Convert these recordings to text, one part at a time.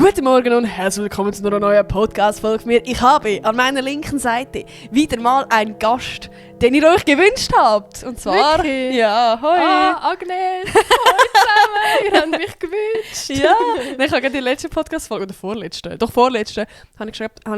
Guten Morgen und herzlich willkommen zu einer neuen Podcast-Folge von mir. Ich habe an meiner linken Seite wieder mal einen Gast, den ihr euch gewünscht habt. Und zwar... Wirklich? Ja, hoi! Agnes! Hoi zusammen! Ihr habt mich gewünscht! Ja, ich habe gerade die letzte Podcast-Folge, oder vorletzte, habe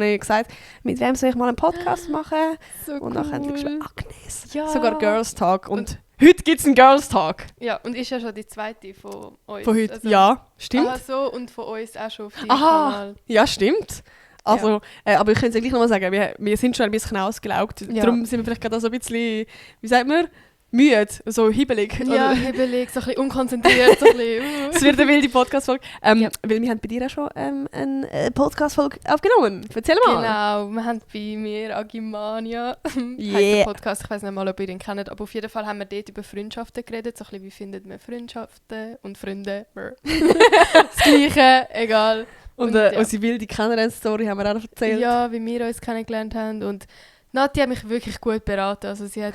ich gesagt, mit wem soll ich mal einen Podcast machen? So und cool. dann haben die geschrieben, Agnes. Ja. Sogar Girls Talk. Und heute gibt es einen Girls Talk. Ja, und ist ja schon die zweite von uns. Von heute. Also, Ja, stimmt. Aha, so, und von uns auch schon auf deinem Aha, Kanal. ja, stimmt. Also, aber ich kann es ja gleich nochmal sagen, wir sind schon ein bisschen ausgelaugt. Ja. Darum sind wir vielleicht gerade so ein bisschen, wie sagt man, müde, so hibbelig. Ja, hibbelig, so ein bisschen unkonzentriert, so ein bisschen... Es wird eine wilde Podcast-Folge. Ja. Weil wir haben bei dir auch schon eine Podcast-Folge aufgenommen. Erzähl mal. Genau, wir haben bei mir Agimania, Yeah. heisst der Podcast, ich weiß nicht mal, ob ihr ihn kennt, aber auf jeden Fall haben wir dort über Freundschaften geredet, so ein bisschen, wie findet man Freundschaften und Freunde, das Gleiche, egal. Und ja. unsere wilde Kennenlern-Story haben wir auch noch erzählt. Ja, wie wir uns kennengelernt haben. Und Nati hat mich wirklich gut beraten. Also sie hat,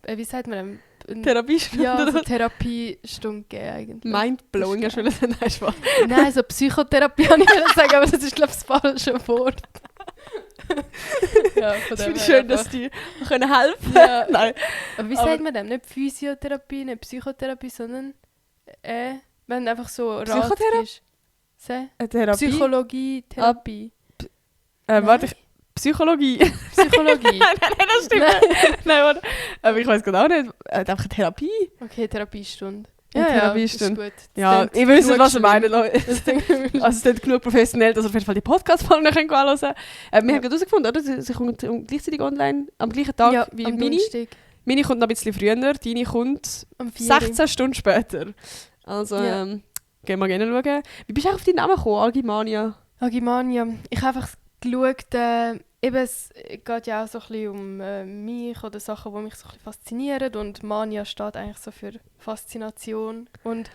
wie sagt man, Therapiestunde. ja, so oder? Therapiestunde gegeben eigentlich. Mindblowing, hast du wollen sagen? Nein, Spaß. Nein, so Psychotherapie habe ich wollen sagen, aber das ist, glaube ich, das falsche Wort. Ja, von Ich dem finde her schön, einfach. dass die können helfen Ja. Nein. Aber wie Aber- sagt man dem? Nicht Physiotherapie, nicht Psychotherapie, sondern wenn einfach so Rat Psychotherapie? ist. Se? Eine Therapie. Psychologie, Therapie. Warte, Psychologie. Psychologie. nein, das stimmt. Nein, warte. Aber ich weiß gerade auch nicht. Einfach eine Therapie. Okay, Therapiestunde. Eine Ja, Therapiestunde. ist gut. Ja, Das ich klingt weiß nicht, genug was ihr meint, schlimm. Leute. Das klingt- Also es ist genug professionell, dass ihr auf jeden Fall die Podcast-Folgen noch hören könnt. Wir haben gerade herausgefunden, oder? Sie kommt gleichzeitig online, am gleichen Tag ja, wie am meine. Donnerstag, Meine kommt noch ein bisschen früher, deine kommt am 4. 16 Stunden später. Also Ja. gehen wir gerne schauen. Wie bist du eigentlich auf deinen Namen gekommen, Algimania? Agimania. Ich habe einfach geschaut, eben, es geht ja auch so ein bisschen um mich oder Sachen, die mich so ein bisschen faszinieren. Und Mania steht eigentlich so für Faszination. Und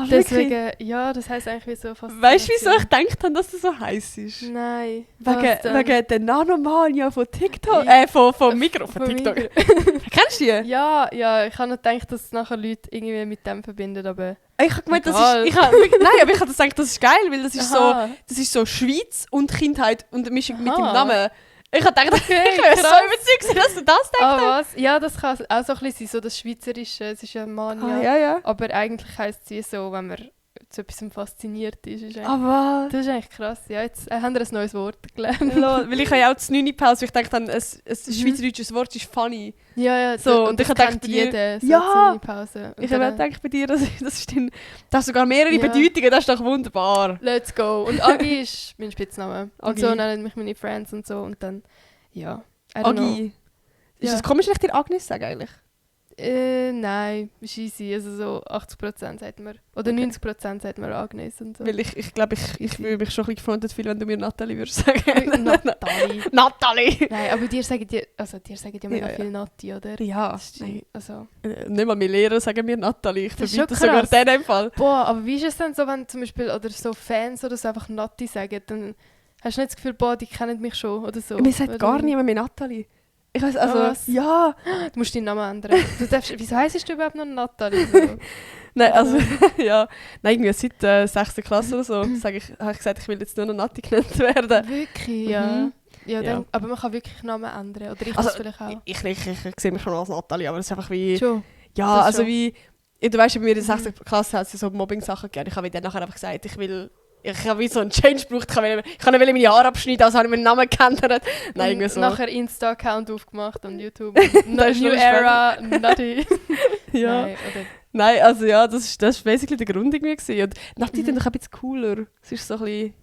deswegen, ja, das heisst eigentlich wie so Faszination. Weißt du, wieso ich gedacht habe, dass du so heiß ist? Nein. was denn? Wegen der Nanomania von TikTok. Von Mikro, von Von TikTok. Mikro. Kennst du die? Ja, ich habe noch gedacht, dass nachher Leute irgendwie mit dem verbinden, aber... Ich habe gemeint, Egal. nein, aber ich habe gedacht, das ist geil, weil das ist Aha. so Schweiz und Kindheit und eine Mischung mit dem Aha. Namen. Ich habe gedacht, Okay, ich wäre so krass. überzeugt, dass du das denkst. Ah, was? Ja, das kann auch so ein bisschen sein, so das Schweizerische, es ist ja Mania. Ja. Aber eigentlich heisst es wie so, wenn man zu etwas fasziniert ist. Ist eigentlich, Aber... das ist eigentlich krass. Ja, jetzt haben wir ein neues Wort gelernt. Weil ich habe ja auch das 9. Pause, weil ich dachte, ein schweizerdeutsches Wort ist funny. Ja, So, und und ich das habe kennt gedacht, bei dir- jeder, so Ja. eine Pause. Und Ich habe dann, auch gedacht bei dir, das stimmt. Das hat sogar mehrere Ja. Bedeutungen, das ist doch wunderbar. let's go. Und Agi ist mein Spitzname. Und Agi. so nennen mich meine Friends und so. Und dann, ja, I don't know. Agi. Ist Ja. das komisch, wenn ich dir Agnes sage eigentlich? Nein, ist easy. Also so 80% sagt man. Oder Okay. 90% sagt man Agnes und so. Weil ich glaube, ich würde mich schon ein bisschen gefrontet fühlen, wenn du mir Nathalie würdest sagen. Nathalie. Nathalie! Nein, aber dir sagen ja mega Ja, ja. viel Nati, oder? Ja, Das ist- nein. Also. Nicht mal meine Lehrer sagen mir Nathalie. Ich Das ist verbiete das schon sogar krass. in dem Fall. Boah, aber wie ist es denn so, wenn zum Beispiel oder so Fans oder so einfach Nati sagen, dann hast du nicht das Gefühl, boah, die kennen mich schon oder so? Mir sagt Oder- gar niemand mehr Nathalie. Ich weiß, also, Was? ja. Du musst deinen Namen ändern. Wieso heisst du überhaupt noch Natalie? So? Nein, also, ja. Nein, irgendwie seit 6. Klasse oder so habe ich gesagt, ich will jetzt nur noch Nati genannt werden. Wirklich, ja. Mhm. Ja, Ja. dann, aber man kann wirklich Namen ändern. Oder ich Also, das vielleicht auch. Ich sehe mich schon als Nathalie, aber es ist einfach wie... Schon. Ja, das also schon. wie... Ja, du weißt, bei mir in der 6. Klasse hat es so Mobbing-Sachen gegeben. Ich habe dann nachher einfach gesagt, ich habe wie so einen Change gebraucht. Ich kann nicht meine Haare abschneiden, also habe ich meinen Namen geändert. Nein, irgendwie Und so. nachher Insta-Account aufgemacht und YouTube. Das ist New schon Era, Nati. Ja. Nein, oder? Nein, also ja, das ist basically der Grund irgendwie gewesen. Und Nati Mhm. dann doch ein bisschen cooler. Es ist so ein bisschen...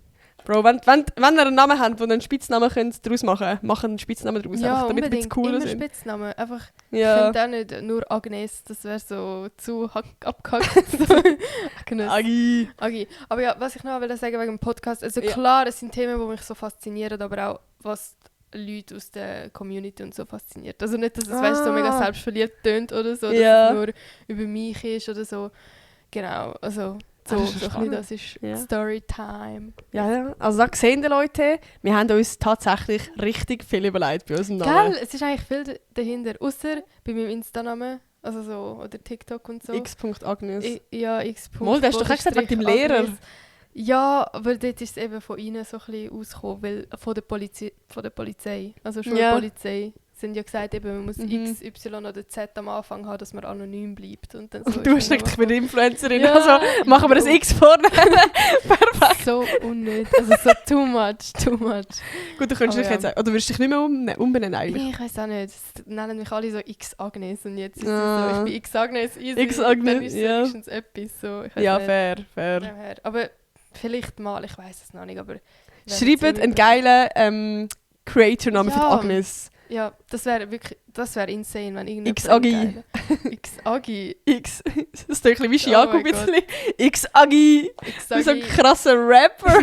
Bro, wenn ihr einen Namen habt, wo ihr einen Spitznamen könnt daraus machen einen Spitznamen daraus, Ja, einfach, damit wir ein bisschen unbedingt. cooler Immer sind. Spitznamen. Einfach, ich Ja. finde auch nicht nur Agnes, das wäre so zu abgehackt. So. Agnes. Agi. Agi. Aber ja, was ich noch will sagen wegen dem Podcast, also Ja. klar, es sind Themen, die mich so faszinieren, aber auch was die Leute aus der Community und so fasziniert. Also nicht, dass es weißt, so mega selbstverliebt tönt oder so, dass Ja. es nur über mich ist oder so. Genau, also so, Das ist so ein bisschen, spannend. das ist Ja. Storytime. Ja. Also da sehen die Leute, wir haben uns tatsächlich richtig viel überlegt bei unserem Namen. Gell, es ist eigentlich viel dahinter, außer bei meinem Insta-Namen, also so, oder TikTok und so. X.Agnes. Ja, X. Mal, du hast doch auch gesagt, wegen deinem Lehrer. Ja, aber dort ist es eben von ihnen so ein bisschen ausgekommen, weil von der Polizei, also schon Ja. die Polizei, sind ja gesagt, eben, man muss X, Y oder Z am Anfang haben, dass man anonym bleibt. Und dann so Du ist hast man gedacht, ich bin eine Influencerin, Ja, also machen wir ein X vorne. Perfekt. so unnötig, also so too much. Gut, du könntest Aber dich jetzt, oder würdest du dich nicht mehr umbenennen eigentlich? Ich weiß auch nicht, es nennen mich alle so X-Agnes und jetzt ist es Ah. so, ich bin X-Agnes, easy, X-Agnes, dann ist es ja. wenigstens etwas. So, ich weiss Ja, nicht. fair. Ja, aber vielleicht mal, ich weiß es noch nicht, aber... Schreibt einen geilen Creator-Namen für die Ja. Agnes. Ja, das wäre insane, wenn irgendjemand... X-Agi. X-Agi. X. Das ist ein bisschen wie Oh Chiago ein mein bisschen. X-Agi. Wie so ein X-Agi. krasser Rapper.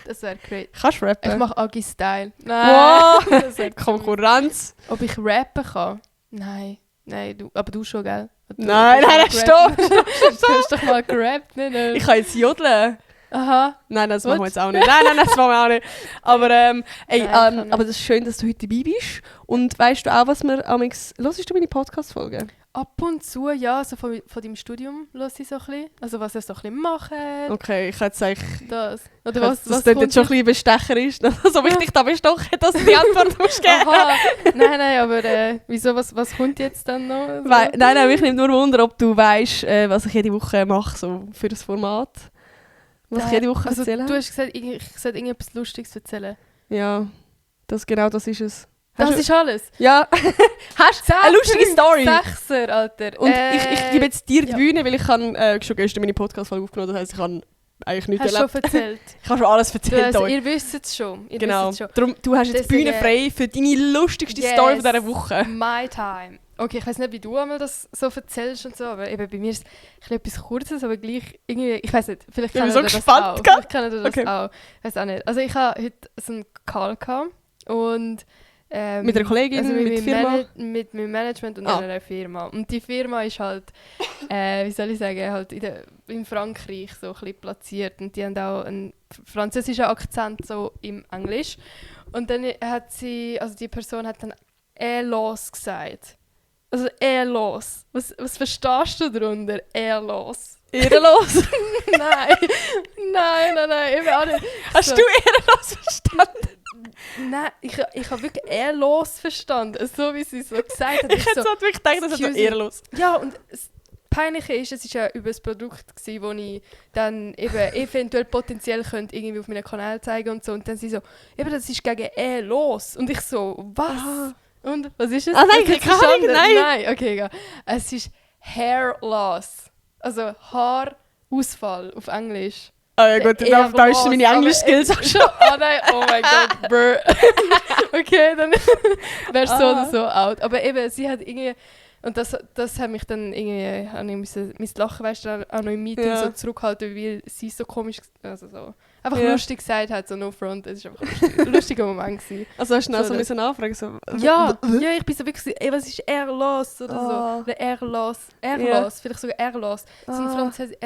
Das wäre great. Kannst du Ich rappen? mache Agi-Style. Nein. Wow. Das wär cool. Konkurrenz. Ob ich rappen kann? Nein. Nein, aber du schon, gell? Nein, stopp. Du hast doch mal gerappt, ne? Ich kann jetzt jodeln. Aha. Nein, das machen wir What? jetzt auch nicht. Nein, das machen wir auch nicht. Aber, Nein, kann nicht. aber das ist schön, dass du heute dabei bist. Und weißt du auch, was wir amix... Hörst du meine Podcast-Folgen? Ab und zu, ja, also von deinem Studium höre ich so ein bisschen. Also was ihr so ein bisschen macht. Okay, ich hätte eigentlich... Das. Oder was das klingt jetzt schon ein bisschen bestecherisch. Also, ob ich dich da bestochen hätte, dass du die Antwort musst geben. Aha. Nein, aber wieso, was kommt jetzt dann noch? So? Nein, mich nimmt nur Wunder, ob du weißt, was ich jede Woche mache, so für das Format. Was ich jede Woche also, erzähle. du hast gesagt, ich sollte irgendetwas Lustiges erzählen. Ja, genau das ist es. Das Hast du- ist alles? Ja. Hast du eine lustige Story? Sechser, Alter. Und ich gebe jetzt dir die ja. Bühne, weil ich habe schon gestern meine Podcast-Folge aufgenommen, das heisst, ich habe eigentlich nichts Hast du erlebt. schon erzählt? Ich habe schon alles erzählt Also, euch. ihr wisst es schon. Ihr Genau. wisst es schon. Darum, du hast jetzt die Deswegen- Bühne frei für deine lustigste Story von dieser Woche. My time. Okay, ich weiß nicht, wie du einmal das so erzählst und so, aber eben bei mir ist es etwas Kurzes, aber gleich irgendwie, ich weiß nicht, vielleicht Ich bin kennt so ihr das gespannt, auch. gell? Vielleicht kennt ihr das Okay. auch. Ich weiß auch nicht. Also ich habe heute so einen Call gehabt und Mit einer Kollegin, also mit meinem Firma? mit meinem Management und Ah. einer Firma. Und die Firma ist halt, wie soll ich sagen, halt in Frankreich so ein bisschen platziert und die haben auch einen französischen Akzent so im Englisch. Und dann hat sie, also die Person hat dann «los» gesagt. Also «los». Was verstehst du darunter? «los». Ehrenlos. Nein, eben auch nicht. Hast So. du ehrenlos verstanden? Nein, ich habe wirklich «los» verstanden, so wie sie es so gesagt hat. Ich hätte so, so wirklich gedacht, das ist so excuse- ehrenlos. Ja, und das Peinliche ist, es war ja über das Produkt, das ich dann eben eventuell potenziell könnte irgendwie auf meinen Kanal zeigen und so. Und dann sie so, eben, das ist gegen «los». Und ich so, was? Ah. Und was ist es? Ah, nein, Hast du es keine Ahnung, verstanden? nein. Okay, egal. Es ist «hair loss». Also Haarausfall auf Englisch. Ah ja gut, da ist meine Aber Englisch-Skills auch schon. Ah nein, oh mein Gott, brr. Okay, dann wär's so oder so out. Aber eben, sie hat irgendwie... Und das hat mich dann irgendwie... Mein Lachen, weißt du, auch noch im Meeting Ja. so zurückhalten, weil sie so komisch... Also so... Einfach Ja. lustig gesagt hat, so no front. Es war einfach ein lustiger Moment gewesen. Also hast du dann So, so müssen nachfragen? So, Ja, ich bin so wirklich so, ey, was ist «los» oder Ah. so. Oder «los». Ja. «los», vielleicht sogar «los». So ein Ah. Französisch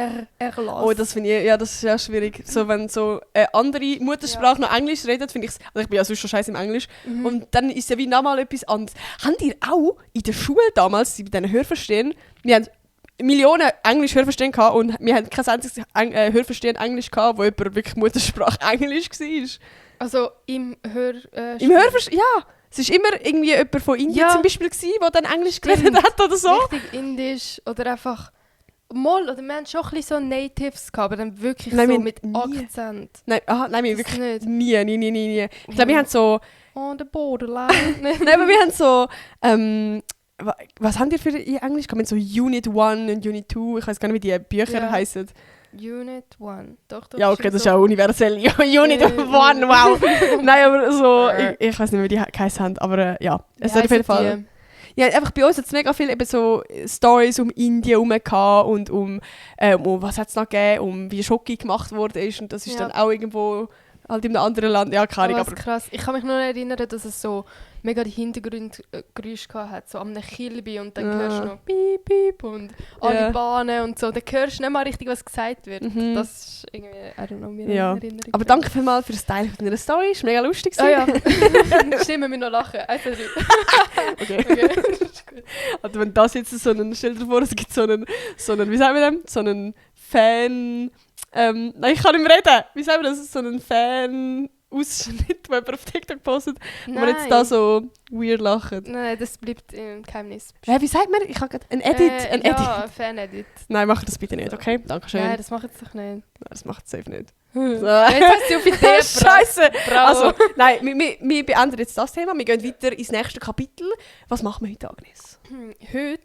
«los». Oh, das finde ich, ja, das ist ja schwierig. So, wenn so andere Muttersprache noch Englisch redet, finde ich es, also ich bin ja sonst schon scheiße im Englisch, und dann ist ja wie nochmal etwas anderes. Habt ihr auch in der Schule damals, die bei diesen Hörverstehen, wir haben Millionen Englisch Hörverstehen gehabt und wir haben kein einziges Hörverstehen Englisch gehabt, wo jemand wirklich Muttersprache Englisch war. Also im Im Hörverstehen, ja. Es war immer irgendwie jemand von Indien Ja. zum Beispiel, der dann Englisch Stimmt. geredet hat oder so. Richtig indisch oder einfach mal oder wir haben schon ein bisschen so Natives gehabt, aber dann wirklich Nein, so wir mit nie. Akzent. Nein, wir Das wirklich nicht. nie. Ich glaube, wir haben so... On the borderline. Nein, aber wir haben so... was haben die für in Englisch? Wir haben so Unit 1 und Unit 2. Ich weiß gar nicht, wie die Bücher Ja. heißen. Unit 1. Doch, Ja, okay, das ist so. auch universell. Unit 1, wow. Nein, aber so... Ich weiß nicht, wie die geheißen haben, aber ja. Es Wie hat auf jeden heissen Fall... Ja, einfach bei uns hat es mega viel eben so Stories um Indien herum gehabt und um was hat es noch gegeben, um wie Schoki gemacht worden ist, und das ist Ja. dann auch irgendwo halt in einem anderen Land, ja, keine Oh, Ahnung, was aber krass. Ich kann mich nur erinnern, dass es so mega die Hintergrundgeräusche hat, so am Kilby und dann Ja. hörst du noch Piep, Piep und alle Ja. Bahnen und so. Dann hörst du nicht mal richtig, was gesagt wird. Mhm. Das ist irgendwie, I don't know, mir Ja. in Erinnerung. aber danke vielmals für das Teil von deiner Story, ist mega lustig Ah ja, gewesen. stimmen wir noch lachen. Also, Okay. okay. Das ist gut. Also wenn das jetzt so einen, stell dir vor, es gibt so einen, wie sagen wir dem, so einen Fan... nein, ich kann nicht mehr reden. Wie sagen wir das? So ein Fan-Ausschnitt, den jemand auf TikTok postet, wo wir jetzt da so weird lachen. Nein, das bleibt im Geheimnis. Wie sagt man? Ich habe gerade ein Edit. Ja, ein Fan-Edit. Nein, mach das bitte nicht, okay? Dankeschön. Nein, das macht es doch nicht. Nein, das macht es safe nicht. So. Jetzt hast du auf Idee gebracht. Scheiße! Bravo. Also, nein, wir beenden jetzt das Thema. Wir gehen weiter ins nächste Kapitel. Was machen wir heute, Agnes? Heute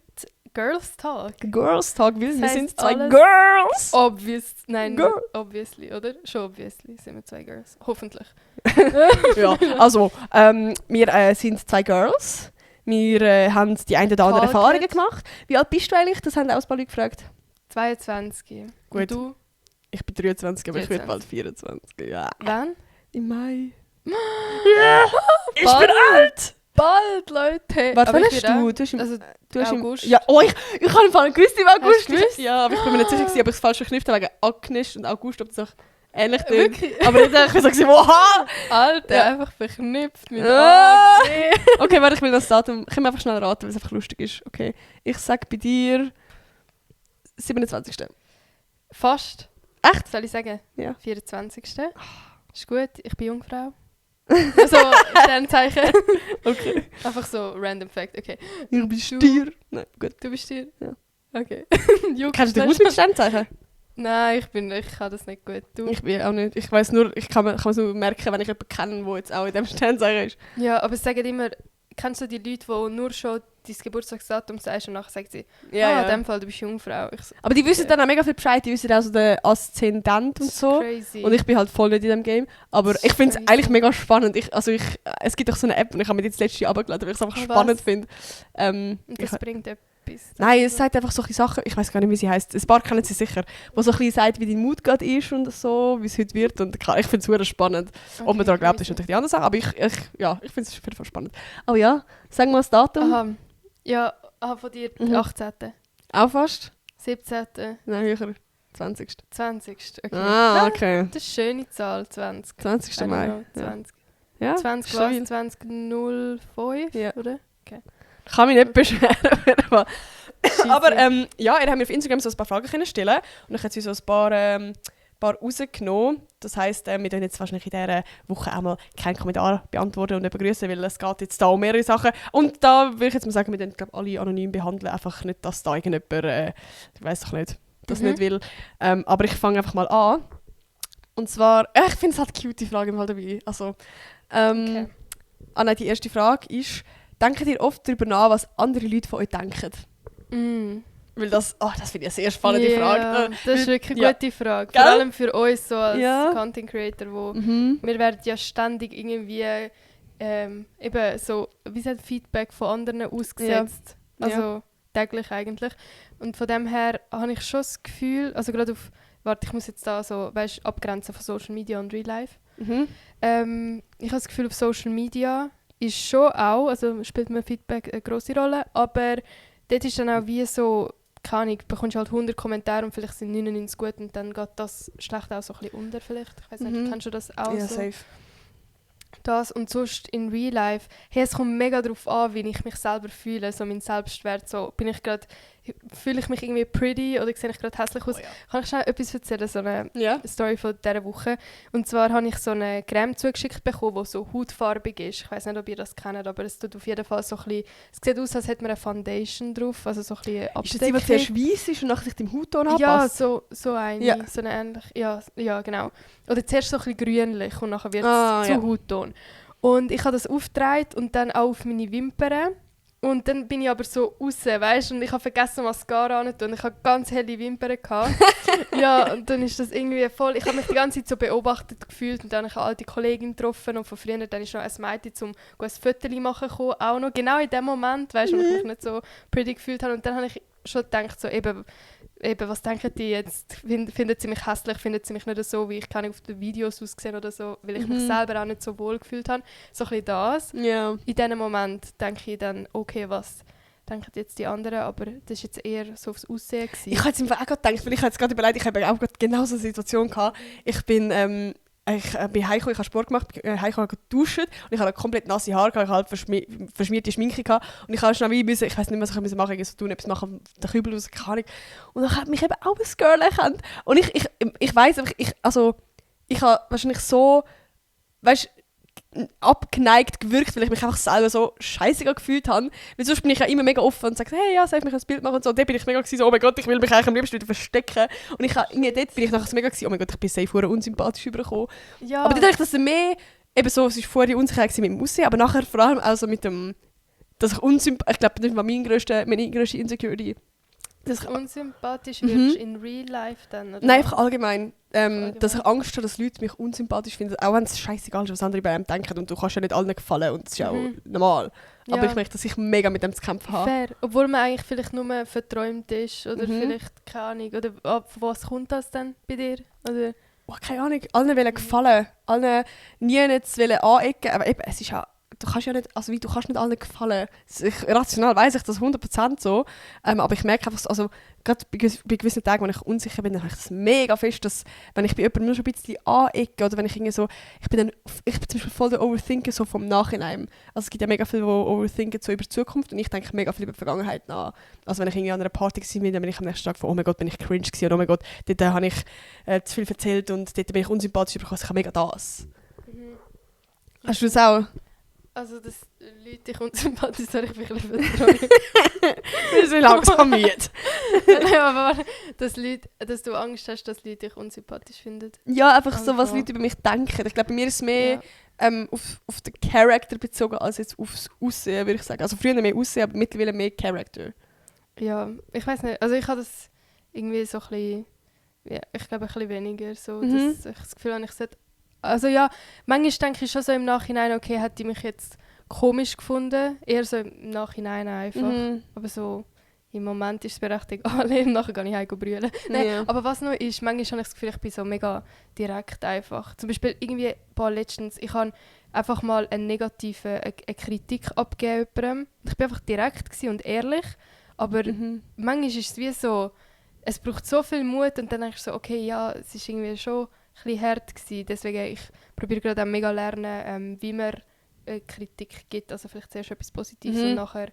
Girls Talk. Girls Talk, weil Das wir heisst sind zwei alles- Girls! Nein, Girl. obviously, oder? Schon obviously sind wir zwei Girls. Hoffentlich. Ja, also, wir sind zwei Girls. Wir haben die ein oder andere Talket. Erfahrungen gemacht. Wie alt bist du eigentlich? Das haben auch ein paar Leute gefragt. 22. Gut. Und du? Ich bin 23, aber ich werde 23. bald 24. Ja. Wann? Im Mai. Ja! Ich bin alt! Bald, Leute! Warte, Aber wann ich hast bin du? auch- Du hast Also, du hast August. Ja, oh, ich habe im Fall gewusst im August. Hast du gewusst? Ja, aber ich bin mir nicht sicher, gewesen, ob ich es falsch verknüpft habe wegen Agnes und August, ob das auch ähnlich klingt. Wirklich? Aber ich dachte, ich so, oha! Alter, Ja. einfach verknüpft mit Ah. AG. Okay, warte, ich will das Datum. Können wir einfach schnell raten, weil es einfach lustig ist. Okay. Ich sag bei dir 27. Fast. Echt? Soll ich sagen? Ja. 24. Ist gut, ich bin Jungfrau. Also, Sternzeichen. Okay. Einfach so random Fact, okay. Ich bin Stier. Nein, gut. Du bist Stier? Ja. Okay. Kennst du dich aus mit Sternzeichen? Nein, ich kann das nicht gut. Du? Ich bin auch nicht. Ich weiß nur, ich kann es nur merken, wenn ich jemanden kenne, der jetzt auch in diesem Sternzeichen ist. Ja, aber es sagen immer, kennst du die Leute, die nur schon dein Geburtstagsdatum sagst und nachher sagen sie, in dem Fall, du bist Jungfrau. Ich so, Aber die wissen dann auch mega viel Bescheid, die wissen auch so den Aszendent und so. Crazy. Und ich bin halt voll nicht in diesem Game. Aber Das ich ist finde es crazy. eigentlich mega spannend. Es gibt auch so eine App und ich habe mir die jetzt letztes Jahr abgeladen, weil ich es einfach Was? spannend finde. Und Ich- das bringt etwas. Nein, es sagt einfach solche Sachen, ich weiß gar nicht, wie sie heisst. Ein paar kennen sie sicher, wo so ein bisschen sagt, wie dein Mut gerade ist und so, wie es heute wird. Und klar, ich finde es super spannend. Ob man daran glaubt, ist natürlich die andere Sache. Aber ich finde es auf jeden Fall spannend. Oh ja, sag mal das Datum. Aha. Ja, von dir Mhm. 18., Auch fast? 17., Nein, höher. 20. 20. Okay. Ah, okay. Das ist eine schöne Zahl, 20. 20. I don't Mai. know, Ja. 20. Ja, 20 stabil. was? 2005, Ja. oder? Ich kann mich nicht beschweren. auf jeden Fall. Scheisse. Aber ja, ihr habt mir auf Instagram so ein paar Fragen können stellen und ich habe so ein paar rausgenommen. Das heisst, wir werden jetzt wahrscheinlich in dieser Woche auch mal keinen Kommentar beantworten und begrüßen, weil es geht jetzt da um mehrere Sachen. Und da würde ich jetzt mal sagen, wir werden glaub, alle anonym behandeln, einfach nicht, dass da irgendjemand, ich weiß doch nicht, das nicht will. Aber ich fange einfach mal an. Und zwar, ich finde es halt cute, die Frage im Fall dabei. Also, Okay. nein, die erste Frage ist, denkt ihr oft darüber nach, was andere Leute von euch denken? Mm. Weil das finde ich eine sehr spannende Ja, Frage. das ist wirklich eine Ja. gute Frage. Gell? Vor allem für uns so als Ja. Content Creator, wo Mhm. wir werden ja ständig irgendwie eben so wie sagt Feedback von anderen ausgesetzt. Ja. Also täglich eigentlich. Und von dem her habe ich schon das Gefühl, also gerade auf, warte, ich muss jetzt da so, weißt, abgrenzen von Social Media und Real Life. Mhm. Ich habe das Gefühl, auf Social Media ist schon auch, also spielt mir Feedback eine grosse Rolle, aber dort ist dann auch wie so, keine Ahnung, bekommst du halt 100 Kommentare und vielleicht sind 99 gut und dann geht das schlecht auch so ein bisschen unter vielleicht. Ich weiß nicht, Mhm. kennst du das auch Ja, so? safe. Das und sonst in Real Life, hey, es kommt mega darauf an, wie ich mich selber fühle, so mein Selbstwert, so fühle ich mich irgendwie pretty oder sehe ich gerade hässlich aus. Oh ja. Kann ich schnell etwas erzählen, so eine Ja. Story von dieser Woche. Und zwar habe ich so eine Creme zugeschickt bekommen, die so hautfarbig ist. Ich weiß nicht, ob ihr das kennt, aber es tut auf jeden Fall so ein bisschen, es sieht aus, als hätte man eine Foundation drauf, also so ein bisschen Ist das die, die zuerst weiss ist und nachher sich dem Hautton anpasst? ja, so eine, Ja. so eine ähnliche, ja, genau. Oder zuerst so ein bisschen grünlich und nachher wird es Ah, zu ja. Hautton. Und ich habe das aufgetragen und dann auch auf meine Wimpern. Und dann bin ich aber so raus, weißt du, und ich habe vergessen, Mascara anzutun. Und ich hatte ganz helle Wimpern gehabt. Ja, und dann ist das irgendwie voll... Ich habe mich die ganze Zeit so beobachtet gefühlt und dann habe ich eine alte Kollegin getroffen und von früher dann ist noch ein Mädchen zum ein Foto machen gekommen, auch noch. Genau in dem Moment, weißt du, wo ich mich nicht so pretty gefühlt habe. Und dann habe ich schon gedacht, so eben, was denken die jetzt? Finden sie mich hässlich? Finden sie mich nicht so, wie ich kann auf den Videos ausgesehen oder so, weil ich mich selber auch nicht so wohl gefühlt habe. So ein bisschen das. Ja. In diesem Moment denke ich dann, okay, was denken jetzt die anderen? Aber das war jetzt eher so aufs Aussehen gewesen. Ich habe jetzt im Fall auch gerade gedacht, weil ich habe jetzt gerade überlegt, ich habe auch gerade genau so eine Situation gehabt. Ich bin ich bin heimgekommen, ich habe Sport gemacht, bin heimgekommen, habe geduscht und ich hatte komplett nasse Haare, ich hatte halt verschmierte Schminke gehabt, und ich habe schnell wie müssen, ich weiß nicht, was ich machen musste, ich so tun, etwas machen, den Kübel raus, keine Ahnung. Und dann hat mich eben auch ein Girl erkannt. Und ich weiss einfach, ich habe wahrscheinlich so, weißt, abgeneigt gewirkt, weil ich mich einfach selber so scheiße gefühlt habe. Weil sonst bin ich ja immer mega offen und sage, hey, ja, soll ich mich ein Bild machen und so. Und dort bin ich mega so, oh mein Gott, ich will mich eigentlich am liebsten wieder verstecken. Und dort bin ich nachher so mega oh mein Gott, ich bin safe vorher unsympathisch übergekommen. Ja. Aber dort habe ich das mehr, eben so, es war vorher unsicher mit dem Aussehen, aber nachher vor allem auch so mit dem, dass ich unsympathisch, ich glaube, das war meine grösste Insecurity. Dass du unsympathisch wirst in real life dann? Oder? Nein, einfach allgemein. Dass ich Angst habe, dass Leute mich unsympathisch finden, auch wenn es scheißegal ist, was andere bei einem denken, und du kannst ja nicht allen gefallen und das ist ja auch normal. Ja. Aber ich merke, dass ich mega mit dem zu kämpfen habe. Fair. Obwohl man eigentlich vielleicht nur verträumt ist oder vielleicht, keine Ahnung, oder von was kommt das denn bei dir? Oder? Oh, keine Ahnung, allen wollen gefallen, allen nie nicht wollen anecken, aber eben, es ist ja, du kannst nicht allen gefallen. Rational weiss ich das 100% so, aber ich merke einfach, also gerade bei gewissen Tagen, wenn ich unsicher bin, dann habe ich das mega fest, dass wenn ich bei jemandem nur schon ein bisschen anecke oder wenn ich irgendwie so, ich bin zum Beispiel voll der Overthinker so vom Nachhinein. Also es gibt ja mega viele, die overthinken so über die Zukunft und ich denke mega viel über die Vergangenheit nach. Also wenn ich irgendwie an einer Party war, dann bin ich am nächsten Tag von, oh mein Gott, bin ich cringe gewesen, oder oh mein Gott, dort habe ich zu viel erzählt und dort bin ich unsympathisch bekommen, ich habe mega das. Hast du das auch? Also, dass Leute dich unsympathisch sind, ich bin ein bisschen vertraut. Wir sind langsam müde. Nein, aber dass du Angst hast, dass Leute dich unsympathisch finden. Ja, einfach so, was Leute über mich denken. Ich glaube, bei mir ist es mehr auf den Charakter bezogen, als jetzt aufs Aussehen, würde ich sagen. Also früher mehr Aussehen, aber mittlerweile mehr Charakter. Ja, ich weiß nicht. Also ich habe das irgendwie so ein bisschen, ja, ich glaube ein bisschen weniger. So, dass ich das Gefühl habe, ich sollte. Also ja, manchmal denke ich schon so im Nachhinein, okay, hätte ich mich jetzt komisch gefunden. Eher so im Nachhinein einfach. Aber so im Moment ist es mir recht egal. Nachher gehe ich heim brüllen. Nein, Ja. aber was noch ist, manchmal habe ich das Gefühl, ich bin so mega direkt einfach. Zum Beispiel irgendwie letztens, ich habe einfach mal eine Kritik abgegeben jemandem. Ich war einfach direkt und ehrlich. Aber manchmal ist es wie so, es braucht so viel Mut und dann denke ich so, okay, ja, es ist irgendwie schon ein bisschen hart gewesen. Deswegen, ich probiere gerade auch mega lernen, wie man Kritik gibt. Also vielleicht zuerst etwas Positives und nachher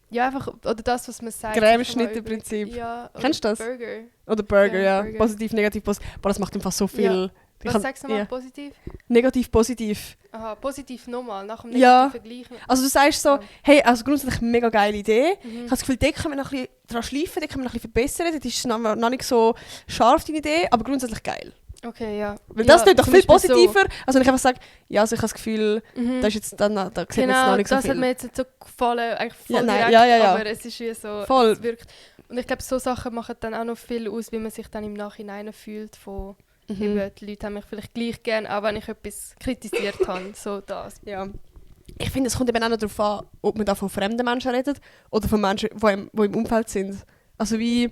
ja, einfach, oder das, was man sagt. Gräbenschnitt im Prinzip. Ja, kennst du das? Burger. Oder Burger, ja. Burger. Positiv, negativ, positiv. Boah, das macht einfach so viel. Was sagst du nochmal? Positiv? Negativ, positiv. Aha, positiv nochmal, nach dem Ja. negativen Vergleich. Also du sagst so, Ja. hey, also grundsätzlich mega geile Idee. Ich habe das Gefühl, dort können wir noch ein bisschen dran schleifen, dort können wir noch ein bisschen verbessern. Das ist noch nicht so scharf, deine Idee, aber grundsätzlich geil. Okay, ja. Weil das klingt doch zum viel Beispiel positiver, als wenn ich einfach sage, ja, also ich habe das Gefühl, So. da ist jetzt dann, da sieht man jetzt Genau, noch nicht so das viel. hat mir jetzt nicht so gefallen, eigentlich voll Ja, nein, direkt, ja. aber es ist wie so, Voll. es wirkt. Und ich glaube, so Sachen machen dann auch noch viel aus, wie man sich dann im Nachhinein fühlt von, eben, die Leute haben mich vielleicht gleich gern, auch wenn ich etwas kritisiert habe, so das. Ja. Ich finde, es kommt eben auch noch darauf an, ob man da von fremden Menschen redet oder von Menschen, die im Umfeld sind. Also wie,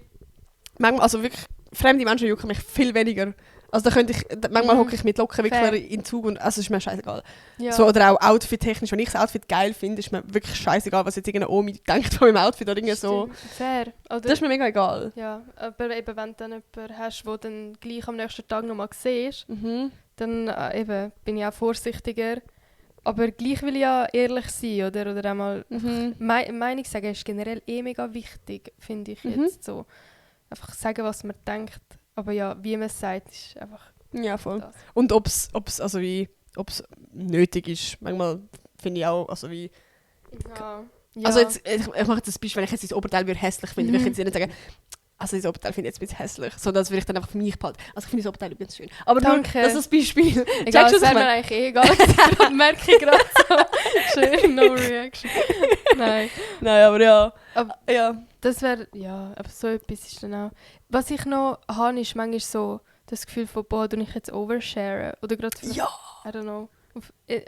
manchmal, also wirklich, fremde Menschen jucken mich viel weniger. Also da könnte ich, manchmal hocke ich mit Locken wirklich Fair. in den Zug und also ist mir scheißegal. Ja. So, oder auch outfit-technisch, wenn ich das Outfit geil finde, ist mir wirklich scheißegal, was jetzt irgendeine Omi denkt von meinem Outfit oder irgendwie so. Stimmt. Fair. Oder, Das ist mir mega egal. ja, aber eben, wenn du dann jemanden hast, den dann gleich am nächsten Tag nochmal siehst, dann eben, bin ich auch vorsichtiger. Aber gleich will ich ja ehrlich sein, oder einmal Meinung sagen ist generell mega wichtig, finde ich jetzt so. Einfach sagen, was man denkt. Aber ja, wie man es sagt, ist einfach Ja, voll. das. Und ob es nötig ist. Manchmal finde ich auch, also wie... Ja. Also jetzt, ich mache jetzt ein Beispiel, wenn ich jetzt das Oberteil hässlich finde, würde ich jetzt nicht sagen, also das Oberteil finde ich jetzt ein bisschen hässlich, sondern das würde ich dann einfach für mich behalten. Also ich finde das Oberteil übrigens schön. Aber Danke. nur, das ist ein Beispiel. Egal, Checkst du, das was ich wäre mir meine? eigentlich egal. Das merke ich gerade so. Schön, no reaction. Nein. Nein, aber ja. Aber Ja. das wäre, ja, aber so etwas ist dann auch. Was ich noch habe, ist manchmal so das Gefühl von, boah, ich jetzt overshare. Oder gerade, Ja. I don't know.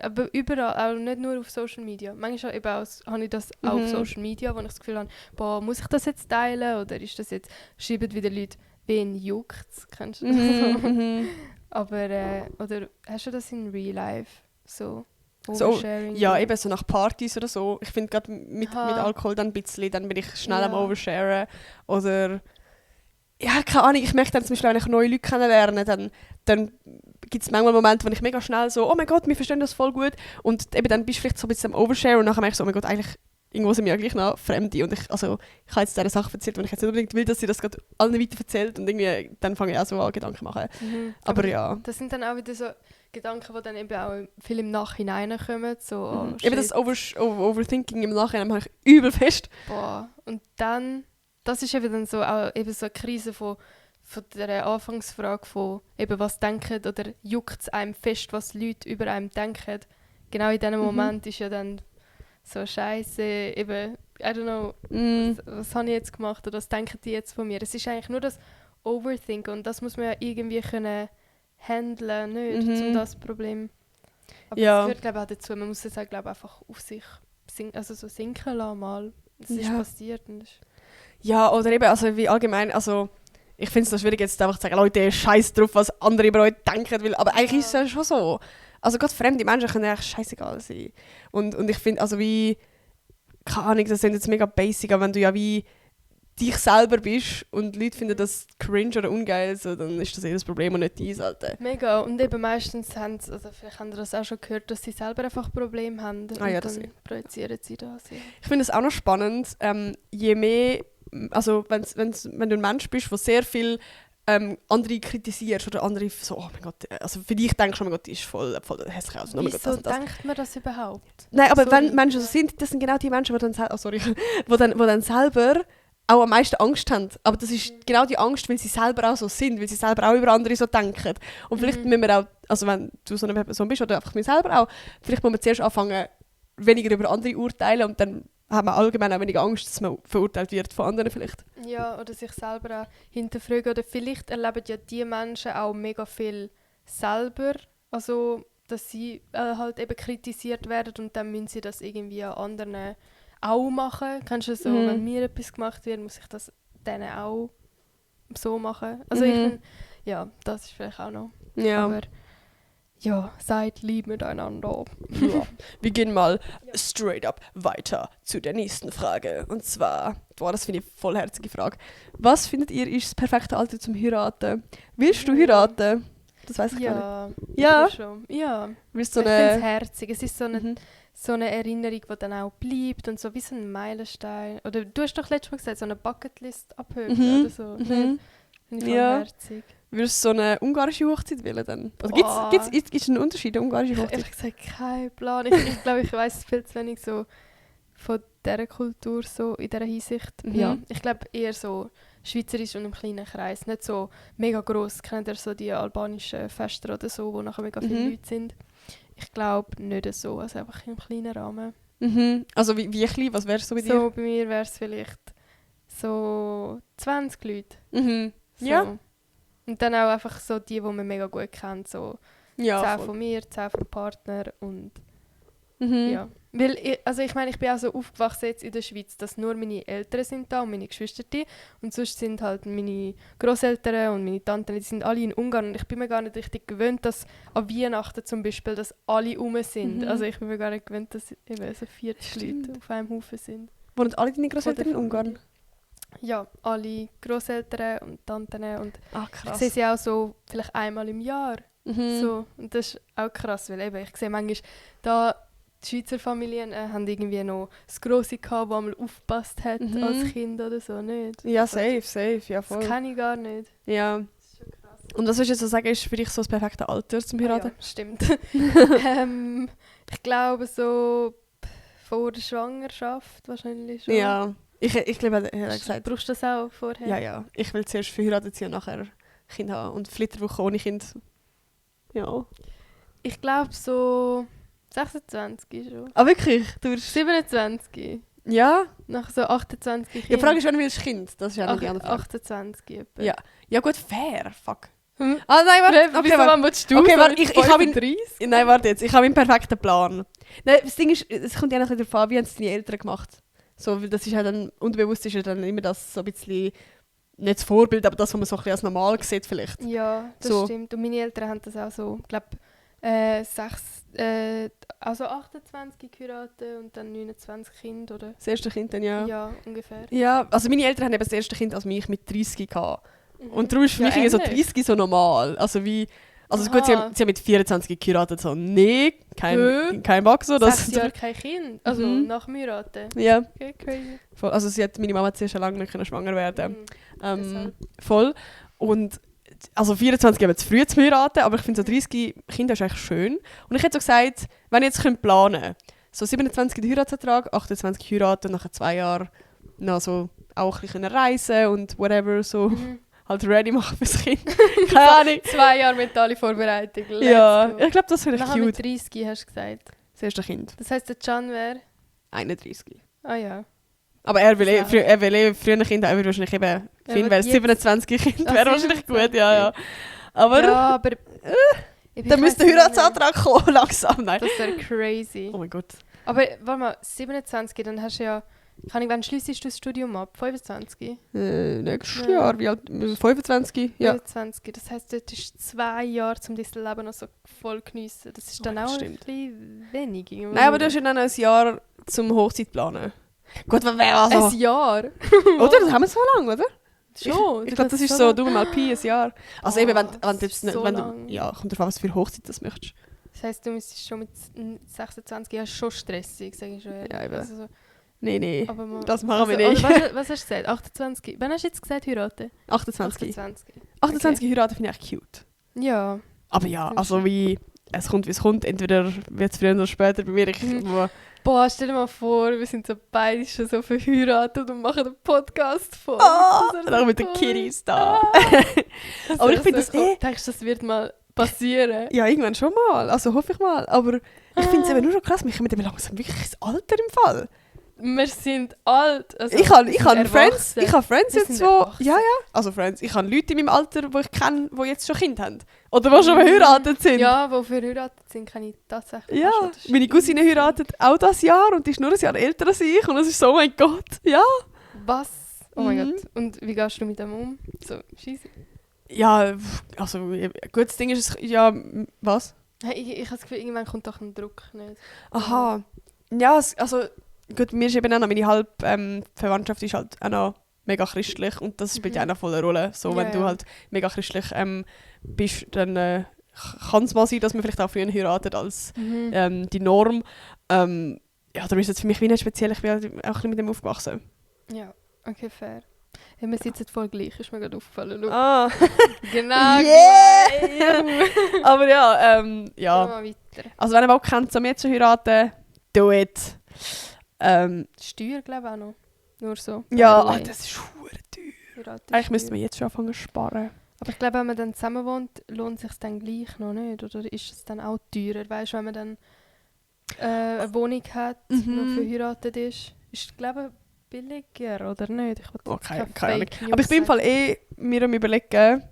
Aber überall, auch nicht nur auf Social Media. Manchmal eben habe ich das auch auf Social Media, wo ich das Gefühl habe, boah, muss ich das jetzt teilen? Oder ist das jetzt, schreiben wieder Leute, wen juckt's? Kennst du das? Aber, oder hast du das in Real Life? So, Oversharing? Ja, eben so nach Partys oder so. Ich finde gerade mit Alkohol dann ein bisschen, dann bin ich schnell am Oversharen. Oder ja, keine Ahnung, ich merke dann zum Beispiel, wenn ich neue Leute kennenlerne, dann gibt es manchmal Momente, wo ich mega schnell so, oh mein Gott, wir verstehen das voll gut. Und eben dann bist du vielleicht so ein bisschen am Overshare und nachher merkst du, oh mein Gott, eigentlich irgendwo sind wir ja gleich noch Fremde. Und ich habe jetzt diese Sache erzählt, und ich jetzt nicht unbedingt will, dass sie das gerade allen weiter erzählt. Und irgendwie, dann fange ich auch so an, Gedanken zu machen. Aber ja. Das sind dann auch wieder so Gedanken, die dann eben auch viel im Nachhinein kommen. So, oh, eben das Overthinking im Nachhinein mache ich übel fest. Boah. Und dann, das ist eben dann so, auch eben so eine Krise von der Anfangsfrage von eben was denken oder juckt es einem fest, was Leute über einem denken. Genau in diesem Moment ist ja dann so Scheiße, eben, I don't know, was habe ich jetzt gemacht oder was denken die jetzt von mir? Es ist eigentlich nur das Overthinken und das muss man ja irgendwie können handeln, nicht, um das Problem. Aber das gehört, glaube ich, auch dazu. Man muss es auch, glaube ich, einfach auf sich sinken lassen mal. Das ist passiert. Und ja, oder eben, also wie allgemein, also ich finde es noch schwierig jetzt einfach zu sagen, Leute, scheiß drauf, was andere über euch denken will, aber eigentlich ist es ja schon so. Also gerade fremde Menschen können eigentlich scheißegal sein. Und ich finde, also wie, keine Ahnung, das sind jetzt mega basic, aber wenn du ja wie dich selber bist und Leute finden das cringe oder ungeil, so, dann ist das das Problem und nicht dein, Alter. Mega, und eben meistens haben sie, also vielleicht haben sie das auch schon gehört, dass sie selber einfach Probleme haben und ja, dann projizieren sie das. Ja. Ich finde es auch noch spannend, je mehr, also wenn du ein Mensch bist, der sehr viel andere kritisierst oder andere so, oh mein Gott, also für dich denkst du, oh mein Gott, die ist voll hässlich aus. Oh Wieso denkt man das überhaupt? Nein, aber wenn Menschen so sind, das sind genau die Menschen, die dann selber auch am meisten Angst haben. Aber das ist genau die Angst, weil sie selber auch so sind, weil sie selber auch über andere so denken. Und vielleicht müssen wir auch, also wenn du so eine Person bist oder einfach mir selber auch, vielleicht muss man zuerst anfangen, weniger über andere urteilen und dann haben wir allgemein auch weniger Angst, dass man verurteilt wird von anderen vielleicht. Ja, oder sich selber auch hinterfragen. Oder vielleicht erleben ja die Menschen auch mega viel selber, also dass sie halt eben kritisiert werden und dann müssen sie das irgendwie an anderen auch machen. Kennst du so, wenn mir etwas gemacht wird, muss ich das denen auch so machen. Also ich bin, ja, das ist vielleicht auch noch. Ja. Aber ja, seid lieb miteinander. Ja. Wir gehen mal straight up weiter zu der nächsten Frage. Und zwar, das finde ich eine vollherzige Frage. Was findet ihr ist das perfekte Alter zum Heiraten? Willst du heiraten? Das weiß ich gar nicht. Ja? Schon. Ja. Willst du ich finde es herzig. Es ist so eine Erinnerung, die dann auch bleibt und so wie so ein Meilenstein. Oder du hast doch letztes Mal gesagt, so eine Bucketlist abhören oder so. Finde ich voll herzig. Würdest du so eine ungarische Hochzeit wählen dann? Also gibt's einen Unterschied, eine ungarische Hochzeit? Ehrlich gesagt, kein Plan. Ich glaube, ich weiss viel zu wenig so von dieser Kultur so in dieser Hinsicht. Ja, ich glaube eher so schweizerisch und im kleinen Kreis. Nicht so mega gross. Kennt ihr so die albanischen Feste oder so, wo nachher mega viele Leute sind? Ich glaube nicht so, also einfach im kleinen Rahmen. Also wie klein, was wär's so bei dir? So bei mir wäre es vielleicht so 20 Leute. So. Ja. Und dann auch einfach so die man mega gut kennt. So 10 von mir, 10 vom Partner und ja. Weil ich meine, ich bin auch so aufgewachsen jetzt in der Schweiz, dass nur meine Eltern sind da und meine Geschwister und sonst sind halt meine Grosseltern und meine Tanten, die sind alle in Ungarn und ich bin mir gar nicht richtig gewöhnt, dass an Weihnachten zum Beispiel, dass alle rum sind. Also ich bin mir gar nicht gewöhnt, dass eben so 40 Leute auf einem Haufen sind. Wohnen alle deine Grosseltern in Ungarn? Ja, alle Grosseltern und Tanten und krass. ich sehe sie auch so vielleicht einmal im Jahr. So. Und das ist auch krass, weil eben, ich sehe manchmal da die Schweizer Familien haben irgendwie noch das Grosse gehabt, das einmal aufgepasst hat als Kind oder so, nicht? Ja, safe, ja voll. Das kenne ich gar nicht. Ja. Das ist schon krass. Und was würdest du jetzt so sagen, ist für dich so das perfekte Alter zum Heiraten? Ja, stimmt. Ich glaube so vor der Schwangerschaft wahrscheinlich schon. Ja, ich glaube, er hat gesagt. Brauchst du das auch vorher? Ja. Ich will zuerst verheiratet sein und nachher Kind haben. Und Flitterwoche ohne Kind. Ja. Ich glaube so 26 schon. Ah, wirklich? Du wirst 27. Ja? Nach so 28 Kind. Ja, die Frage ist, wann willst du Kind? Das ist ja nicht die andere Frage. 28 etwa. Ja gut, fair. Fuck. Hm? Ah, nein, warte. Wieso wann willst du? Okay, so warte, mit ich habe 35? Nein, warte jetzt. Ich habe meinen perfekten Plan. Nein, das Ding ist, es kommt ja noch darauf an, wie haben es deine Eltern gemacht. So, weil das ist ja dann, unbewusst ist ja dann immer das so ein bisschen, nicht das Vorbild, aber das, was man so ein bisschen als normal sieht vielleicht. Ja, das so. Stimmt. Und meine Eltern haben das auch so, ich glaube, 28 geheiratet und dann 29 Kinder, oder? Das erste Kind dann, ja. Ja, ungefähr. Ja, also meine Eltern haben eben das erste Kind als mich mit 30 gehabt. Und darum ist für mich irgendwie so ähnlich. 30 so normal. Also gut, sie haben mit 24 geheiratet, so nee, kein Bock so. 6 Jahre kein Kind, also Mhm. nach dem Heiraten. Ja, Okay, crazy. voll. Also meine Mama hat sehr schon lange nicht können schwanger werden. Deshalb. Voll. Und also 24 haben wir zu früh zu heiraten, aber ich finde so 30 Kinder ist eigentlich schön. Und ich hätte so gesagt, wenn ich jetzt planen könnte, so 27 den Heiratsvertrag, 28 heiraten, nach 2 Jahren noch so auch ein bisschen reisen und whatever, so halt ready machen fürs Kind. Keine Ahnung. 2 Jahre mentale Vorbereitung. Let's Ja, go. ich glaube, das finde ich Nachher mit cute. 30 hast du gesagt. Das erste Kind. Das heisst, der Can wäre... 31. Ah ja. Aber er will Ja. früher Kinder, er will wahrscheinlich eben, für ihn wird wäre es jetzt- 27 Kind, Ah, wäre wahrscheinlich 27, gut, ja. Aber ja, aber... dann müsste der Heiratsantrag kommen, langsam, nein. Das wäre crazy. Oh mein Gott. Aber warte mal, 27, dann hast du ja... Kann ich, wann schliessest du das Studium ab? 25? Nächstes Ja. Jahr, wie alt? 25? Ja. 25. Das heisst, dort ist 2 Jahre, um dein Leben noch so voll geniessen. Das ist dann Oh, auch stimmt. ein bisschen wenig. irgendwie. Nein, aber du hast ja dann ein Jahr zum Hochzeit planen. Gut, was wäre also... Ein Jahr? Oder? Das haben wir so lange, oder? Schon? Ich glaube, das ist so, du mal Pi, ein Jahr. Also eben, wenn das du jetzt ist so wenn du, lang. ja, kommt drauf an, was für Hochzeit das möchtest. Das heisst, du müsstest schon mit 26 Jahren schon stressig, sage ich schon. ehrlich. Ja, eben. Also so, Nee, aber mal, das machen wir also, nicht. was hast du gesagt? 28? Wann hast du jetzt gesagt, heiraten? 28. 28. 28 heiraten finde ich echt cute. Ja. Aber ja, Finde also wie es kommt, wie es kommt. Entweder wird es früher oder später bei mir. Boah, stell dir mal vor, wir sind so beide schon so verheiratet und machen einen Podcast von. Auch mit den Kitties da. Aber ich finde das Denkst du, das wird mal passieren? Ja, irgendwann schon mal. Also hoffe ich mal. Aber ich finde es eben nur schon krass, wir kommen eben langsam wirklich ins Alter im Fall. Wir sind alt. Also Ich wir habe sind Friends erwachsen. Wir jetzt, sind wo... erwachsen. Ja. Also Friends. Ich habe Leute in meinem Alter, die ich kenne, die jetzt schon Kinder haben. Oder die schon verheiratet sind. Ja, die verheiratet sind, kann ich tatsächlich Ja, auch schon. Das meine stimmt. Cousine heiratet auch das Jahr und die ist nur ein Jahr älter als ich. Und es ist so, oh mein Gott. Ja. Was? Oh mein Mhm. Gott. Und wie gehst du mit dem um? So, scheisse. Ja, also gut, das Ding ist, ja, was? Hey, ich habe das Gefühl, irgendwann kommt doch ein Druck nicht. Aha. Ja, also gut, mir ist eben auch noch, meine Halbverwandtschaft ist halt auch noch mega christlich und das spielt ja auch noch voll eine Rolle. So, wenn Ja, du ja. halt mega christlich bist, dann kann es mal sein, dass man vielleicht auch früher heiratet als die Norm. Ja, darum ist es für mich wie nicht speziell, ich bin halt auch ein bisschen mit dem aufgewachsen. Ja, okay, fair. Hey, wir sitzen voll gleich, ist mir gerade aufgefallen. Schau. Ah, Genau. Yeah! gleich. aber ja, Gehen wir ja. mal weiter. Also wenn ihr mal kennt, um jetzt zu heiraten, do it. Steuer, glaube ich, auch noch. Nur so. Ja, By the way. das ist verdammt teuer. Heiraten, Eigentlich müssten Steuer. wir jetzt schon anfangen zu sparen. Aber ich glaube, wenn man dann zusammen wohnt, lohnt es sich dann gleich noch nicht. Oder ist es dann auch teurer? Weißt du, wenn man dann eine Wohnung hat, noch verheiratet ist, ist es, glaube ich, billiger oder nicht? Ich will Oh, jetzt keine Ahnung. Fake News Aber ich bin im sagen. Fall mir am Überlegen,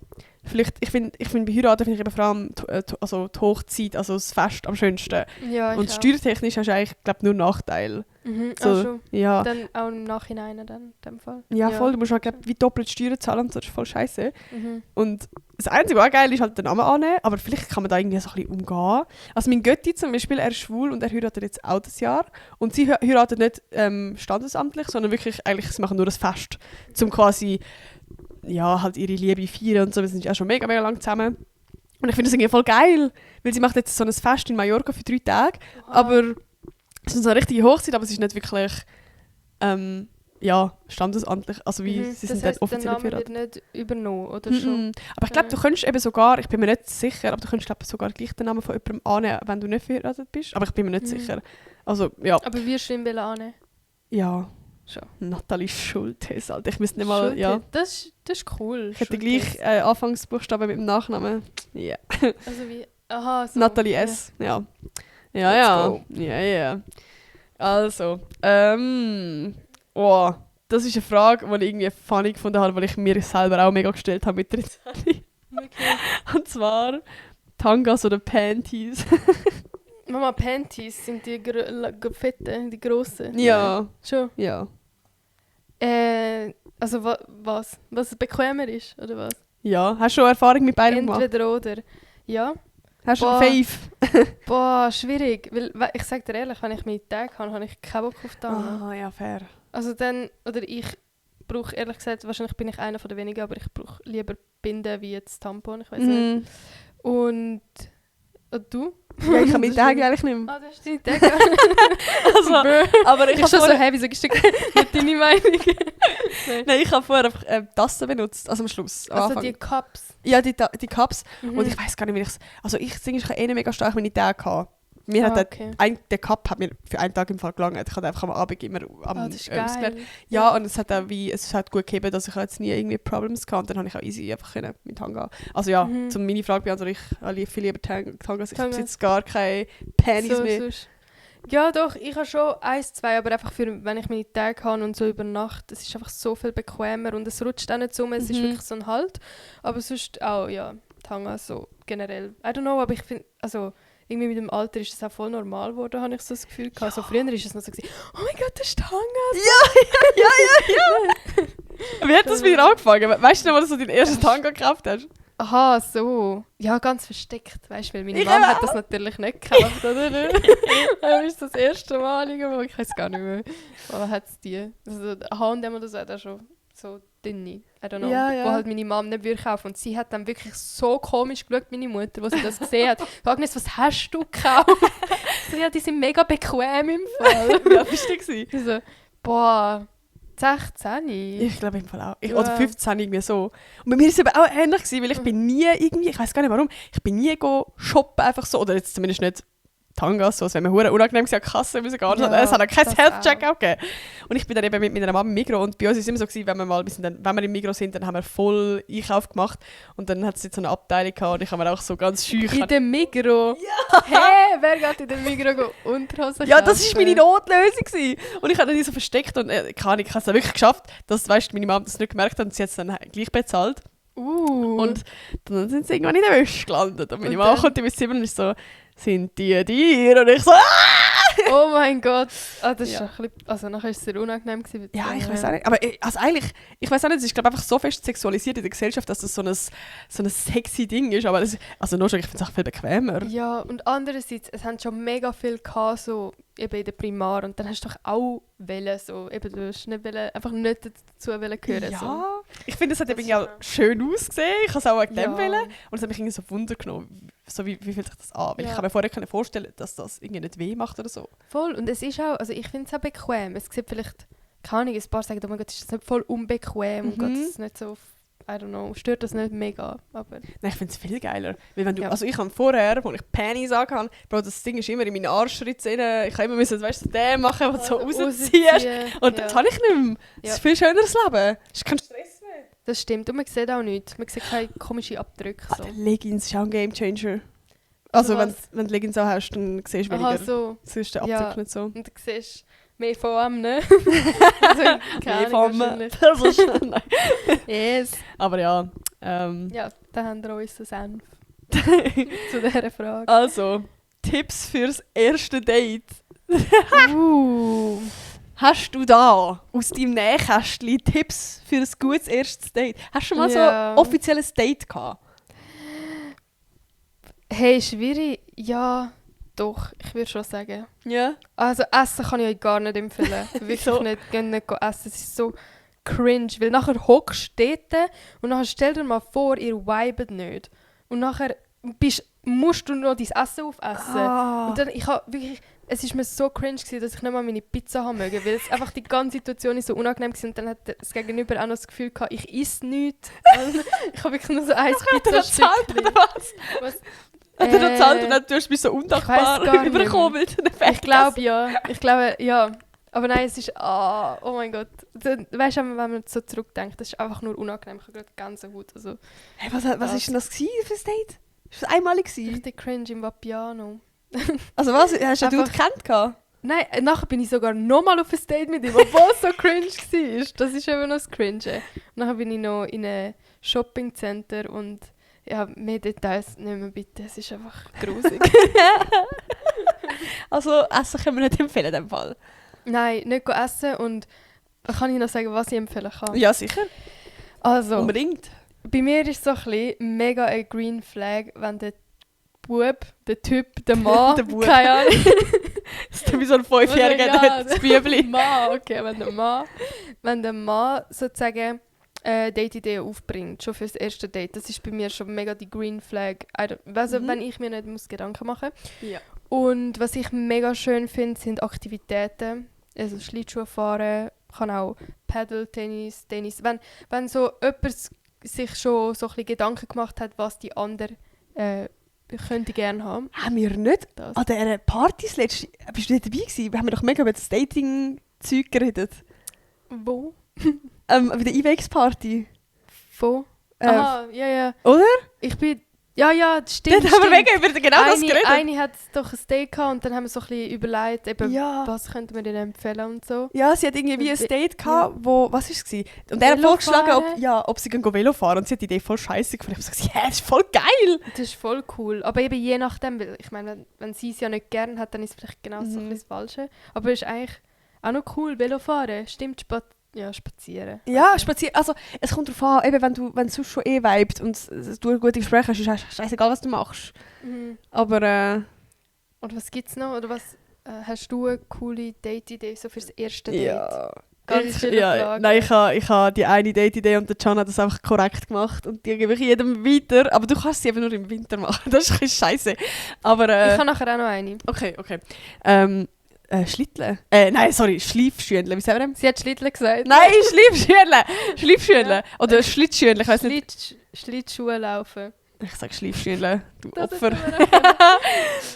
vielleicht, ich find, bei Heiraten finde ich eben vor allem die Hochzeit, also das Fest am schönsten. Ja, Und ich auch. steuertechnisch hast du eigentlich, glaube nur Nachteile. Mhm, So, auch schon. ja. Dann auch im Nachhinein dann, in dem Fall. Ja, voll. Du musst halt glaub, wie doppelt Steuern zahlen und so, das ist voll scheiße. Mhm. Und das Einzige, was auch geil ist, halt den Namen annehmen, aber vielleicht kann man da irgendwie so ein bisschen umgehen. Also mein Götti zum Beispiel, er ist schwul und er heiratet jetzt auch das Jahr. Und sie heiratet nicht standesamtlich, sondern wirklich, eigentlich, sie machen nur das Fest, um quasi, ja, halt ihre Liebe feiern und so. Wir sind ja schon mega, mega lang zusammen. Und ich finde das irgendwie voll geil, weil sie macht jetzt so ein Fest in Mallorca für 3 Tage, aber es ist so eine richtige Hochzeit, aber es ist nicht wirklich, ja, standesamtlich, also wie, sie das sind heisst, dann offiziell der Name verheiratet. wird nicht übernommen, oder schon? Mhm. Aber ich glaube, du könntest eben sogar, ich bin mir nicht sicher, aber du könntest glaub, sogar gleich den Namen von jemandem annehmen, wenn du nicht verheiratet bist. Aber ich bin mir nicht sicher. Also, ja. Aber wir schreiben Bella an. Ja. Schon. Nathalie Schultes, Alter. Ich müsste nicht mal, Schulte, ja. das ist cool. Ich hätte Schultes. gleich Anfangsbuchstaben mit dem Nachnamen. Ja. Also wie, aha, so. Nathalie S. Ja. Ja, Let's ja. go. Ja, ja. Also, oh, das ist eine Frage, die ich irgendwie funny gefunden habe, weil ich mir selber auch mega gestellt habe mit 13. Okay. Und zwar Tangas oder Panties. Mama, Panties sind die fetten, die grossen. Ja. Schon. Ja. Also was? Was bequemer ist, oder was? Ja. Hast du schon Erfahrung mit beidem gemacht? Entweder oder. Ja. Hast du Boah. einen Fave? Boah, schwierig. Weil, ich sag dir ehrlich, wenn ich meine Tage habe, habe ich keinen Bock auf das. Ah, ja, fair. Also dann, oder ich brauche ehrlich gesagt, wahrscheinlich bin ich einer von den wenigen, aber ich brauche lieber Binden wie jetzt Tampon, ich weiß nicht. Und du? Ja, ich habe meine Tage eigentlich nicht mehr. Ah, das ist deine Tage. Also, aber ich Ich schon habe so, hey, wieso gibst du nicht deine Meinung? Nein, ich habe vorher einfach Tassen benutzt, also am Schluss. Am Also Anfang. die Cups. Ja, die Cups. Mhm. Und ich weiß gar nicht, wie ich es... Also ich habe mega stark meine Tage gehabt. Mir hat okay. der Cup hat mir für einen Tag im Fall gelangt. Ich hatte einfach am Abend immer Das ist ausgelernt. geil. Ja, und es hat gut gegeben, dass ich jetzt nie irgendwie Problems hatte. Und dann habe ich auch easy einfach mit Tanga. Also ja, zum meine Frage beantworten, ich habe viel lieber Tangas. Ich besitze jetzt gar keine Panties mehr. Sonst. Ja doch, ich habe schon 1, 2, aber einfach für, wenn ich meine Tage habe und so über Nacht, es ist einfach so viel bequemer und es rutscht auch nicht so, es ist wirklich so ein Halt. Aber sonst auch, ja, Tanga so generell. I don't know, aber ich finde, also irgendwie mit dem Alter ist es auch voll normal geworden, habe ich so das Gefühl gehabt. So früher ist es noch so gewesen, oh mein Gott, das ist Tanga. Ja. Wie hat das wieder angefangen? Weißt du noch, was du deinen ersten Tanga gekauft hast? Aha, so. Ja, ganz versteckt, weißt du, weil meine Ich Mama auch. hat das natürlich nicht gekauft, oder? Das ist das erste Mal irgendwo, ich weiß gar nicht mehr. Aber hat es die? Also H&M oder so hat auch schon so dünne, I don't know, Ja, ja. wo halt meine Mama nicht würde kaufen. Und sie hat dann wirklich so komisch geschaut, meine Mutter, als sie das gesehen hat. Agnes, was hast du gekauft? So, ja, die sind mega bequem im Fall. Wie alt bist du gewesen? Ich so, boah, 16. Ich glaube im Fall auch. Ja. Oder 15 irgendwie so. Und bei mir war es eben auch ähnlich, gewesen, weil ich bin nie irgendwie, ich weiß gar nicht warum, ich bin nie shoppen einfach so, oder jetzt zumindest nicht Tangas, so, als wenn wir hure unangenehm an die Kasse müssen gehen. Ja, Es hat auch kein das Health-Check-up gegeben. Und ich bin dann eben mit meiner Mama im Migros und bei uns war es immer so gewesen, wenn wir im Migros sind, dann haben wir voll Einkauf gemacht und dann hat es jetzt so eine Abteilung gehabt und ich habe mir auch so ganz schüch... In dem Migros? Ja! Hä? Wer geht in den Migros Unterhosen Ja, das war kaufen? meine Notlösung gewesen. Und ich habe die so versteckt und ich habe es dann wirklich geschafft, dass meine Mama das nicht gemerkt hat und sie hat es dann gleich bezahlt. Und dann sind sie irgendwann in der Wäsche gelandet. Und meine Und Mama dann? kommt in mein Zimmer und ist so, sind die dir? Und ich so, Oh mein Gott. Ah, das ist Ja. ein bisschen, also nachher war es sehr unangenehm gewesen. ja, ich weiß auch nicht. Aber also eigentlich, ich weiß auch nicht, es ist glaube einfach so fest sexualisiert in der Gesellschaft, dass das so ein sexy Ding ist. Aber also nur schon, ich finde es auch viel bequemer. Ja, und andererseits, es haben schon mega viel gehabt, so eben in der Primar. Und dann hast du doch auch wollen, so, eben, du hast nicht wollen, einfach nicht dazu wollen gehören. Ja, So. ich finde, es hat Das eben ist auch schön ausgesehen. Ich habe es auch wegen dem Ja. wollen. Und es hat mich irgendwie so Wunder genommen, so wie fühlt sich das an? Weil Ja. ich kann mir vorher vorstellen, dass das irgendwie nicht weh macht oder so. Voll, und es ist auch, also ich finde es auch bequem. Es sieht vielleicht, keine Ahnung, ein paar sagen, oh mein Gott, ist das nicht voll unbequem und geht das nicht so, I don't know, stört das nicht mega, aber... Nein, ich finde es viel geiler. Weil wenn du, Ja. also ich habe vorher, als ich Panties angehatte, Bro, das Ding ist immer in meinen Arschritze rein. Ich habe immer müssen, weißt du, den machen, was du so rausziehst. Und das habe ich nicht mehr. Das Ja. ist viel schöneres Leben. Es ist kein Stress mehr. Das stimmt, und man sieht auch nichts. Man sieht keine komischen Abdrücke. So. Der Leggings ist auch ein Gamechanger. Also Was? wenn du Leggings auch hast, dann siehst du weniger. Aha, so. Sonst ist der Ja. Abdruck nicht so. Und du siehst mehr von einem, ne? Also, keine Ahnung, wahrscheinlich. Das ist nein. Yes. Aber ja. Ja, da haben wir unseren Senf zu dieser Frage. Also, Tipps fürs erste Date. Hast du da aus deinem Nähkästchen Tipps für ein gutes erstes Date? Hast du schon mal Ja. so ein offizielles Date gehabt? Hey, schwierig? Ja, doch, ich würde schon sagen. Ja. Also Essen kann ich euch gar nicht empfehlen. Wirklich Wieso? nicht, geht nicht essen. Es ist so cringe, weil nachher hockst du dort und nachher stell dir mal vor, ihr vibet nicht. Und nachher musst du noch dein Essen aufessen. Und dann, es war mir so cringe gewesen, dass ich nicht mal meine Pizza haben möge, weil es einfach die ganze Situation ist so unangenehm war und dann hat das Gegenüber auch noch das Gefühl gehabt, ich esse nichts. Also, ich habe wirklich nur so ein Hat er das gezahlt Pizzastückchen. oder was? Was? Hat er das gezahlt und dann tust du mich so weiss undankbar gar nicht überkommen mehr. mit den Ich glaube ja. Ich glaube ja. Aber nein, es ist. Oh mein Gott. Weißt du, wenn man so zurückdenkt, das ist einfach nur unangenehm. Ich habe gerade Gänsehaut. Also, Hey, was war denn das gewesen für ein Date? Ist das einmalig gewesen? richtig cringe im Vapiano. Also was? Hast du einen Dude Einfach- gekannt gehabt? Nein, nachher bin ich sogar nochmal auf ein Date mit ihm, obwohl es so cringe war. Das ist eben noch das Cringe. Und nachher bin ich noch in einem Shoppingcenter und ja, mehr Details nicht mehr bitte. Es ist einfach grusig. Also Essen können wir nicht empfehlen in dem Fall. Nein, nicht go essen und kann ich noch sagen, was ich empfehlen kann? Ja, sicher. Also, Unbedingt. bei mir ist so ein bisschen mega ein Green Flag, wenn der Bub, der Typ, der Mann, Der Bub. keine Ahnung. Das ist wie so ein 5-Jähriger, Ja, das Bübli. Mann, okay, wenn der Mann sozusagen Date-Idee aufbringt, schon fürs erste Date, das ist bei mir schon mega die Green Flag. Also wenn ich mir nicht muss Gedanken machen muss. Ja. Und was ich mega schön finde, sind Aktivitäten. Also Schlittschuh fahren, kann auch Paddle, Tennis. Wenn so jemand sich schon so ein bisschen Gedanken gemacht hat, was die andere könnte gerne haben. Haben wir nicht Das. an dieser Partys letzte... Bist du nicht dabei gewesen? Wir haben doch mega über das Dating-Zeug geredet. Wo? Bei der IWX-Party. Wo? Aha, ja. Oder? Ich bin... Ja, das stimmt. Dort haben wir mega über genau das geredet. Eine hat doch ein Date gehabt und dann haben wir so ein bisschen überlegt, eben, Ja. was könnte man denen empfehlen und so. Ja, sie hat irgendwie wie ein Date gehabt, wo... Was war es? Und er hat Velo vorgeschlagen, fahren. ob sie Velo fahren. Und sie hat die Idee voll scheisse gefunden. Ich habe gesagt, ja, das ist voll geil. Das ist voll cool. Aber eben je nachdem, weil ich meine, wenn sie es ja nicht gern hat, dann ist es vielleicht genau so ein bisschen das Falsche. Aber es ist eigentlich auch noch cool, Velo fahren. Stimmt, spazieren. Ja, spazieren. Also, es kommt darauf an, eben, wenn du schon vibet und du ein gutes Gespräch hast, ist es scheißegal, was du machst. Aber, Oder was gibt es noch? Oder was hast du eine coole Date-Idee so fürs erste Date? ja. Ganz viele Fragen. Nein, ich ha die eine Date-Idee und der Can hat das einfach korrekt gemacht und die gebe ich jedem weiter. Aber du kannst sie eben nur im Winter machen. Das ist ein bisschen scheiße. Aber, Ich habe nachher auch noch eine. okay. Schlittle? Nein, sorry, Schleifschündle. Wie sagen wir dem? Sie hat Schlittle gesagt. Nein, Schleifschündle! Schleifschündle. Ja. Oder Schlittschündle, ich weiß nicht. Schlittschuhe laufen. Ich sage Schleifschündle, du Das Opfer. hätten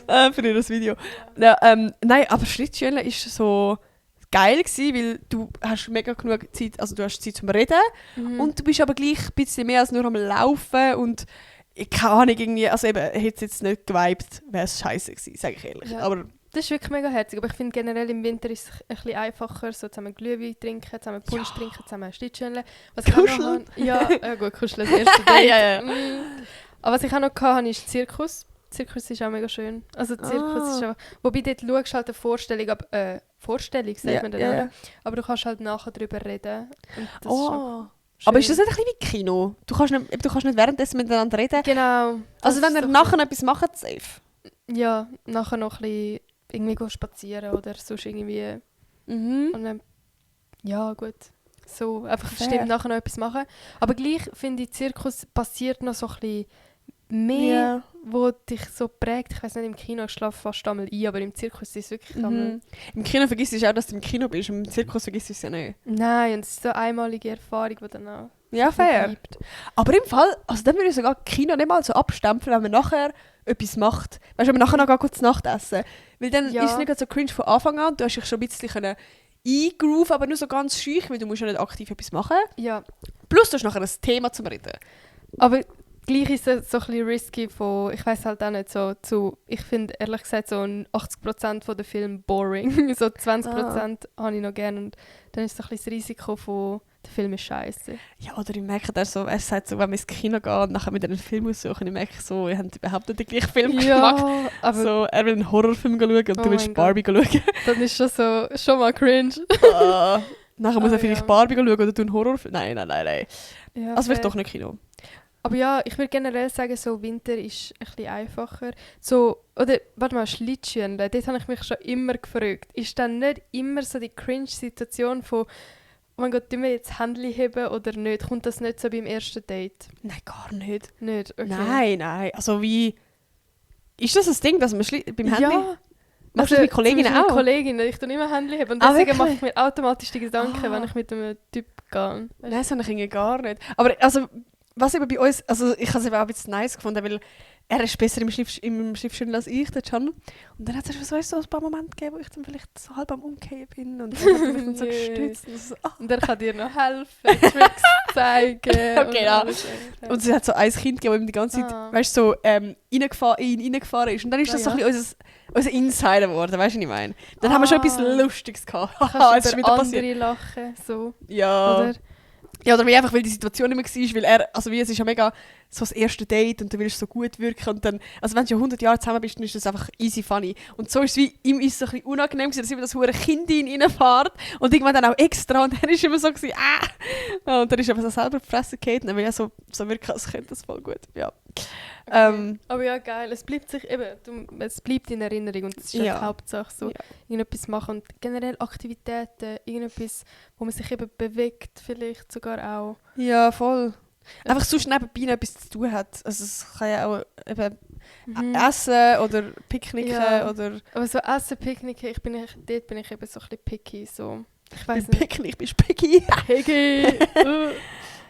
wir auch Für ihr Video. Ja, nein, aber Schlittschündle war so geil gewesen, weil du hast mega genug Zeit, also du hast Zeit zum Reden und du bist aber gleich ein bisschen mehr als nur am Laufen und ich keine Ahnung, irgendwie, also eben, hätte es jetzt nicht geweibt, wäre es scheiße gewesen, sage ich ehrlich. Ja. Aber Das ist wirklich mega herzig, aber ich finde generell im Winter ist es ein bisschen einfacher, so zusammen Glühwein trinken, zusammen Punsch trinken, zusammen Schlittschuhen. Kuscheln. Ja, gut, kuscheln das erste Date. Ja. Aber was ich auch noch hatte, ist Zirkus. Zirkus ist auch mega schön. Also Zirkus ist auch... Wobei dort schaust du halt eine Vorstellung, Vorstellung sagt man dann, oder? Aber du kannst halt nachher darüber reden. Und das ist schon schön. Aber ist das nicht ein bisschen wie Kino? Du kannst nicht währenddessen miteinander reden. Genau. Also wenn ihr nachher noch etwas macht, safe. Ja, nachher noch ein bisschen irgendwie gehen spazieren oder sonst irgendwie... Und dann, ja, gut. So, einfach Fair. bestimmt nachher noch etwas machen. Aber gleich finde ich, Zirkus passiert noch so ein bisschen mehr, wo dich so prägt. Ich weiss nicht, im Kino schlafe fast einmal ein, aber im Zirkus ist es wirklich einmal... Im Kino vergisst du auch, dass du im Kino bist und im Zirkus vergisst du es ja nicht. Nein, und es ist so eine einmalige Erfahrung, die dann auch Ja, fair. bleibt. Aber im Fall, also dann würde ich sogar Kino nicht mal so abstempeln, wenn man nachher etwas macht. Weißt du, wenn man nachher noch gut zu Nacht essen. Weil dann Ja. ist es nicht so cringe von Anfang an. Du hast dich schon ein bisschen eingrooven, aber nur so ganz schüch, weil du musst ja nicht aktiv etwas machen. Ja, Plus du hast nachher ein Thema zum Reden. aber gleich ist es so ein bisschen risky von, ich weiss halt auch nicht so, ich finde ehrlich gesagt so 80% von den Filmen boring. So 20% habe ich noch gerne und dann ist so ein bisschen das Risiko von, der Film ist scheiße. Ja, oder ich merke dann so, er sagt so, wenn wir ins Kino gehen und nachher mit einem Film aussuchen, ich merke so, ihr habt überhaupt nicht den gleichen Film gemacht. Ja, aber So, er will einen Horrorfilm schauen und Oh du willst mein Barbie schauen. dann ist schon mal cringe. Nachher muss er Oh, vielleicht ja. Barbie schauen oder du einen Horrorfilm. Nein. Ja, Also vielleicht fair. doch nicht Kino. Aber ja, ich würde generell sagen, so Winter ist ein bisschen einfacher. So, oder, warte mal, Schlittschuhen, dort habe ich mich schon immer gefragt. Ist dann nicht immer so die Cringe-Situation von, oh mein Gott, tun wir jetzt Handy heben oder nicht? Kommt das nicht so beim ersten Date? Nein, gar nicht. Nicht? Okay. Nein. Also wie... Ist das ein Ding, dass man beim Handy... Ja. Machst du das mit Kolleginnen zum Beispiel auch? Mit Kolleginnen, ich tue immer Handy heben. Und Ah, deswegen wirklich? mache ich mir automatisch die Gedanken, Ah. wenn ich mit einem Typ gehe. Nein, das habe ich irgendwie gar nicht. Aber also, was eben bei uns... Also ich habe es eben auch ein bisschen nice gefunden, weil er ist besser im Schliffschütteln als ich, der Can. Und dann hat es so ein paar Momente gegeben, wo ich dann vielleicht so halb am Umkehren bin und er hat mich dann so Yes. gestützt. Und, so, Und er kann dir noch helfen, Tricks zeigen. Okay, ja. alles eigentlich. Und sie hat so ein Kind gegeben, das ihm die ganze Zeit, weißt du, so reingefahren ist. Und dann ist das so Ah, ein bisschen unser Insider geworden, weißt du, was ich meine? Dann haben wir schon etwas Lustiges gehabt. Haha, Kannst es ist du wieder über passiert. andere lachen, so, Ja. oder? Ja, oder wie einfach, weil die Situation nicht mehr war, weil er, also wie, es ist ja mega so das erste Date und du willst so gut wirken und dann, also wenn du ja 100 Jahre zusammen bist, dann ist das einfach easy funny. Und so ist es wie, ihm ist es so ein bisschen unangenehm gewesen, dass immer das hure Kind in ihn reinfährt und irgendwann dann auch extra und er ist immer so gewesen, und dann ist er aber so selber gefressen gefallen und dann will er so wirken, als könnte das voll gut, ja. Aber ja, geil. Es bleibt sich eben, es bleibt in Erinnerung und das ist ja die Hauptsache. So, irgendetwas machen und generell Aktivitäten, irgendetwas, wo man sich eben bewegt, vielleicht sogar auch. Ja, voll. Einfach sonst nebenbei noch etwas zu tun hat. Also es kann ja auch eben Essen oder Picknicken oder... Aber so Essen, Picknicken, dort bin ich eben so ein bisschen picky. So. Ich weiss nicht. Picknick bist du picky. Picky!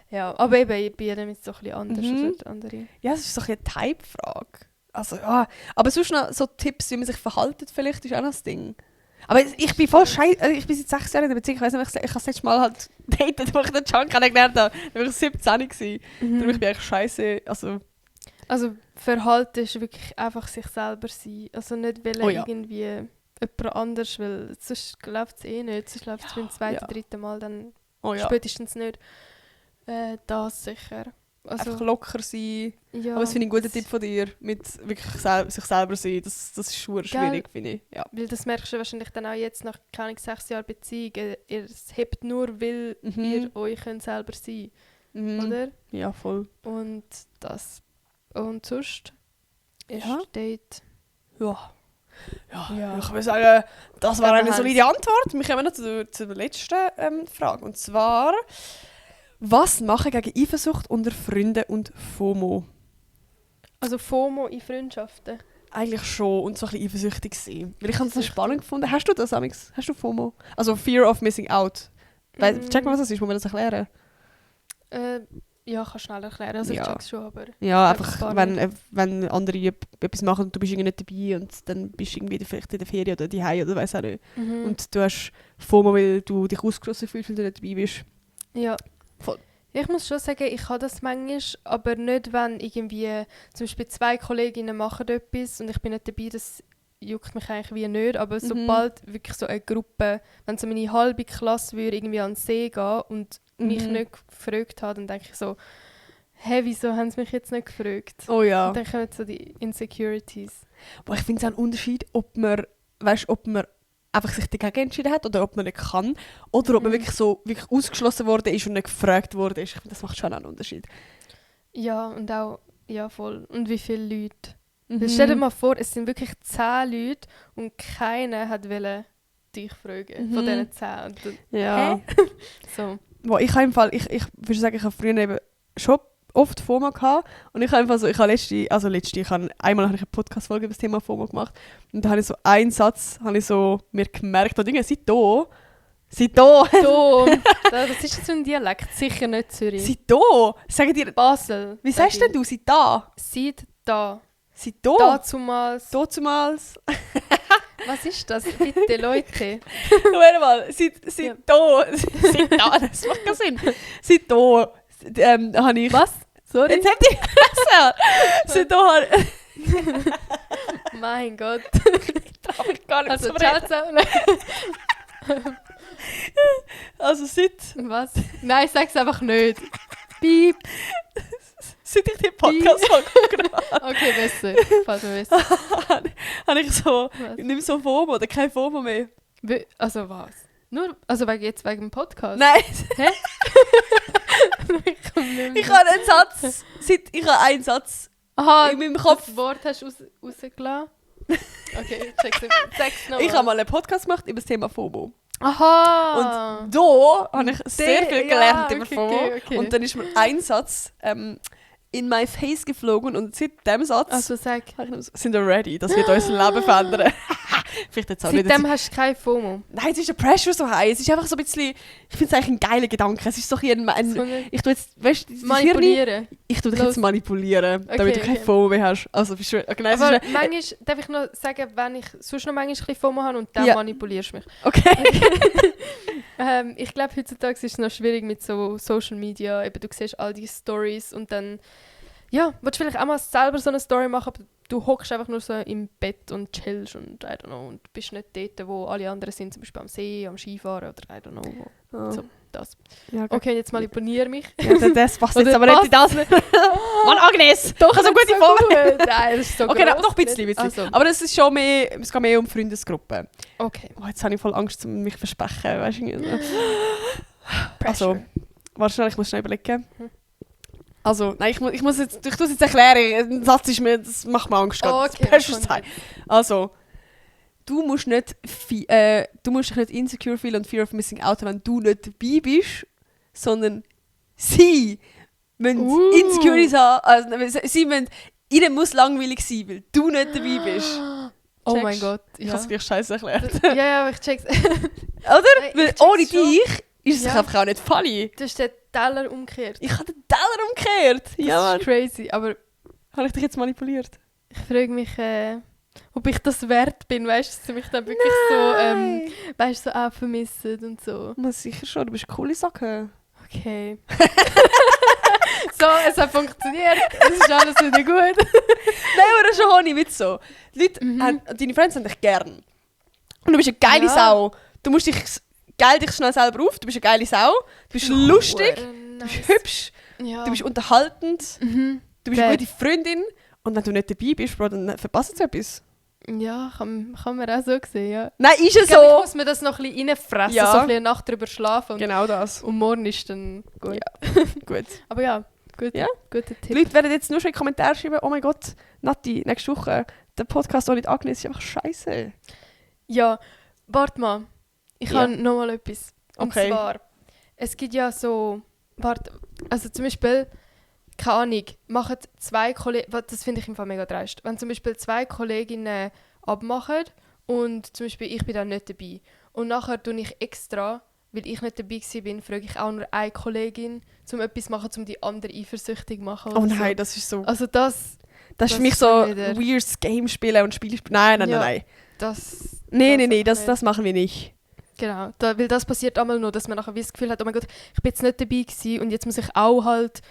Ja, aber eben bei jedem ist es so ein bisschen anders als andere. Ja, es ist so ein bisschen eine Type-Frage. Also ja, aber sonst noch so Tipps, wie man sich verhaltet vielleicht, ist auch noch das Ding. Aber ich bin voll scheiße, ich bin seit 6 Jahren in der Beziehung, ich weiss nicht, ich habe das letzte Mal halt datet, wo ich den John kennengelernt habe. Da war ich 17 gewesen. Darum bin ich eigentlich scheiße, Also Verhalten ist wirklich einfach sich selber sein. Also nicht irgendwie jemand anders, weil sonst läuft es eh nicht. Sonst läuft es beim zweiten, dritten Mal dann spätestens nicht. Das sicher. Also, einfach locker sein. Ja, aber das finde ich einen guten Tipp von dir, mit wirklich sich selber sein. Das ist schon schwierig, finde ich. Ja. Weil das merkst du wahrscheinlich dann auch jetzt nach 6 Jahren Beziehung. Ihr hebt nur, weil ihr euch selber sein könnt. Oder? Ja, voll. Und das. Und sonst ist Date. Ja, ich würde sagen, das war eine solide Antwort. Wir kommen noch zur letzten Frage. Und zwar... Was machen gegen Eifersucht unter Freunden und FOMO? Also FOMO in Freundschaften? Eigentlich schon und so ein bisschen eifersüchtig sein. Weil ich habe es so spannend gefunden. Hast du das, Amix? Hast du FOMO? Also Fear of Missing Out. Check mal, was das ist. Muss man das erklären? Ja, kann schnell erklären. Also ich check's schon, aber... Ja, einfach wenn andere etwas machen und du bist irgendwie nicht dabei und dann bist du irgendwie vielleicht in der Ferien oder daheim oder weiss auch nicht. Und du hast FOMO, weil du dich ausgeschlossen fühlst, weil du nicht dabei bist. Ja. Voll. Ich muss schon sagen, ich habe das manchmal, aber nicht, wenn irgendwie zum Beispiel 2 Kolleginnen machen etwas und ich bin nicht dabei, das juckt mich eigentlich wie nicht, aber sobald wirklich so eine Gruppe, wenn so meine halbe Klasse würde irgendwie an den See gehen und mich nicht gefragt hat, dann denke ich so, hey, wieso haben sie mich jetzt nicht gefragt? Oh ja. Und dann kommen so die Insecurities. Aber ich finde es auch einen Unterschied, ob man einfach sich dagegen entschieden hat oder ob man nicht kann oder ob man wirklich ausgeschlossen worden ist und nicht gefragt worden ist. Ich finde, das macht schon einen Unterschied. Ja, und auch, ja voll. Und wie viele Leute. Stell dir mal vor, es sind wirklich 10 Leute und keiner wollte dich fragen von diesen 10. Ja. So. Boah, ich würde sagen, ich habe früher eben schon oft FOMO gehabt und ich habe einfach so, einmal habe ich eine Podcast-Folge über das Thema FOMO gemacht und da habe ich so einen Satz, mir gemerkt, und irgendwie, seid da. Das ist jetzt ein Dialekt, sicher nicht Zürich. Seid da. Sagen dir Basel. Wie sagst denn du, seid da? Seid da. Seid da. Dazumals. Was ist das? Bitte, Leute. Warte mal, seid da. Seid da, das macht keinen Sinn. Seid da. Habe ich... Was? Sorry? Jetzt habt ihr besser. Seid da. Mein Gott. Darf ich gar nicht also, so ciao reden. zusammen. Also seid... Was? Nein, sag's einfach nicht. Piep. Seit ich die Podcast-Folge Okay, besser. Fällt mir besser. Habe ich so... Nicht mehr so FOMO oder kein FOMO mehr. Also was? Nur, also wegen dem Podcast? Nein. Hä? Ich habe einen Satz. Ich habe einen Satz in meinem Kopf. Das Wort hast du rausgelassen? Okay, sag's noch. Ich habe mal einen Podcast gemacht über das Thema FOMO. Aha! Und da habe ich sehr viel gelernt über FOMO. Okay. Und dann ist mir ein Satz in my face geflogen und seit dem Satz also sag. sind wir ready, dass wir unser Leben verändern. Vielleicht jetzt auch nicht. Seitdem hast du kein FOMO? Nein, es ist der Pressure so high. Es ist einfach so ein bisschen... Ich finde es eigentlich ein geiler Gedanke. Es ist so ein ich tue jetzt... Weißt du, manipulieren? Ich tue dich jetzt manipulieren, damit du kein FOMO mehr hast. Also, bist du... Okay, aber manchmal darf ich noch sagen, wenn ich sonst noch manchmal ein bisschen FOMO habe und dann manipulierst du mich. Okay. Ich glaube, heutzutage ist es noch schwierig mit so Social Media. Eben, du siehst all die Stories und dann... Ja, willst du vielleicht auch mal selber so eine Story machen, aber du hockst einfach nur so im Bett und chillst und I don't know, und bist nicht dort, wo alle anderen sind, zum Beispiel am See, am Skifahren oder I don't know wo. Oh. So, das. Ja, okay, jetzt manipuliere mich. Ja, das passt jetzt aber nicht in das. Mann, Agnes! Doch, also gute Folge. Nein, das ist so okay, gross, noch ein bisschen. Also. Aber es ist schon mehr, es geht mehr um Freundesgruppen. Okay. Oh, jetzt habe ich voll Angst, mich zu versprechen. Weißt du? Also, warte schnell, ich muss schnell überlegen. Also, nein, ich muss jetzt, ich tue es jetzt erklären. Ein Satz ist mir, das macht mir Angst. Oh, Das okay, Beste was sein. Also, du musst dich nicht insecure fühlen und fear of missing out, wenn du nicht dabei bist, sondern sie müssen Insecurities haben. Also, sie müssen, ihnen muss langweilig sein, weil du nicht dabei bist. Oh Checkst? mein Gott. Ich Ja. habe es gleich scheiße erklärt. Ja, aber ich check's. Oder? Ich Weil check's ohne schon. dich ist es Ja. einfach auch nicht funny. Du hast den Teller umgekehrt. Ich habe den Teller umgekehrt. Ja, Das Mann. ist crazy. Aber Habe ich dich jetzt manipuliert? ich frage mich, ob ich das wert bin, weißt du, dass sie mich dann wirklich so, weißt du, so auch vermissen und so. Muss sicher schon, du bist eine coole Socke. Okay. So, es hat funktioniert. Es ist alles wieder gut. Nein, aber schon ohne Witz so. Die Leute deine Freunde haben dich gern. Und du bist eine geile Ja. Sau. Du musst dich schnell selber auf. Du bist eine geile Sau. Du bist lustig. Du bist hübsch. Ja. Du bist unterhaltend. Mhm. Du bist eine Bad. gute Freundin. Und wenn du nicht dabei bist, Bro, dann verpasst du etwas. Ja, kann man auch so sehen, ja. Nein, ist es Ich glaube, ich so. muss mir das noch ein bisschen reinfressen, Ja. so ein bisschen eine Nacht drüber schlafen und, Genau das. und morgen ist dann gut. Gut. Aber ja, guter Die Tipp. Leute werden jetzt nur schon in die Kommentare schreiben, oh mein Gott, Nati, nächste Woche, der Podcast ohne Agnes ist einfach scheiße. Ja, warte mal. Ich Ja. habe noch mal etwas. Und Okay. zwar, es gibt ja so, also zum Beispiel, keine Ahnung, machen zwei Kollegen, das finde ich im Fall mega dreist, wenn zum Beispiel zwei Kolleginnen abmachen und zum Beispiel ich bin dann nicht dabei und nachher tue ich extra, weil ich nicht dabei war, frage ich auch nur eine Kollegin, um etwas zu machen, um die andere eifersüchtig zu machen. Oh oder nein, so. das ist so... Also das Das ist das für mich ist so dann wieder- weirdes Game spielen und Spiele spielen. Nein, Ja. nein. das Nein, das das machen wir nicht. Genau, weil das passiert einmal nur, dass man nachher wie das Gefühl hat, oh mein Gott, ich bin jetzt nicht dabei gewesen und jetzt muss ich auch halt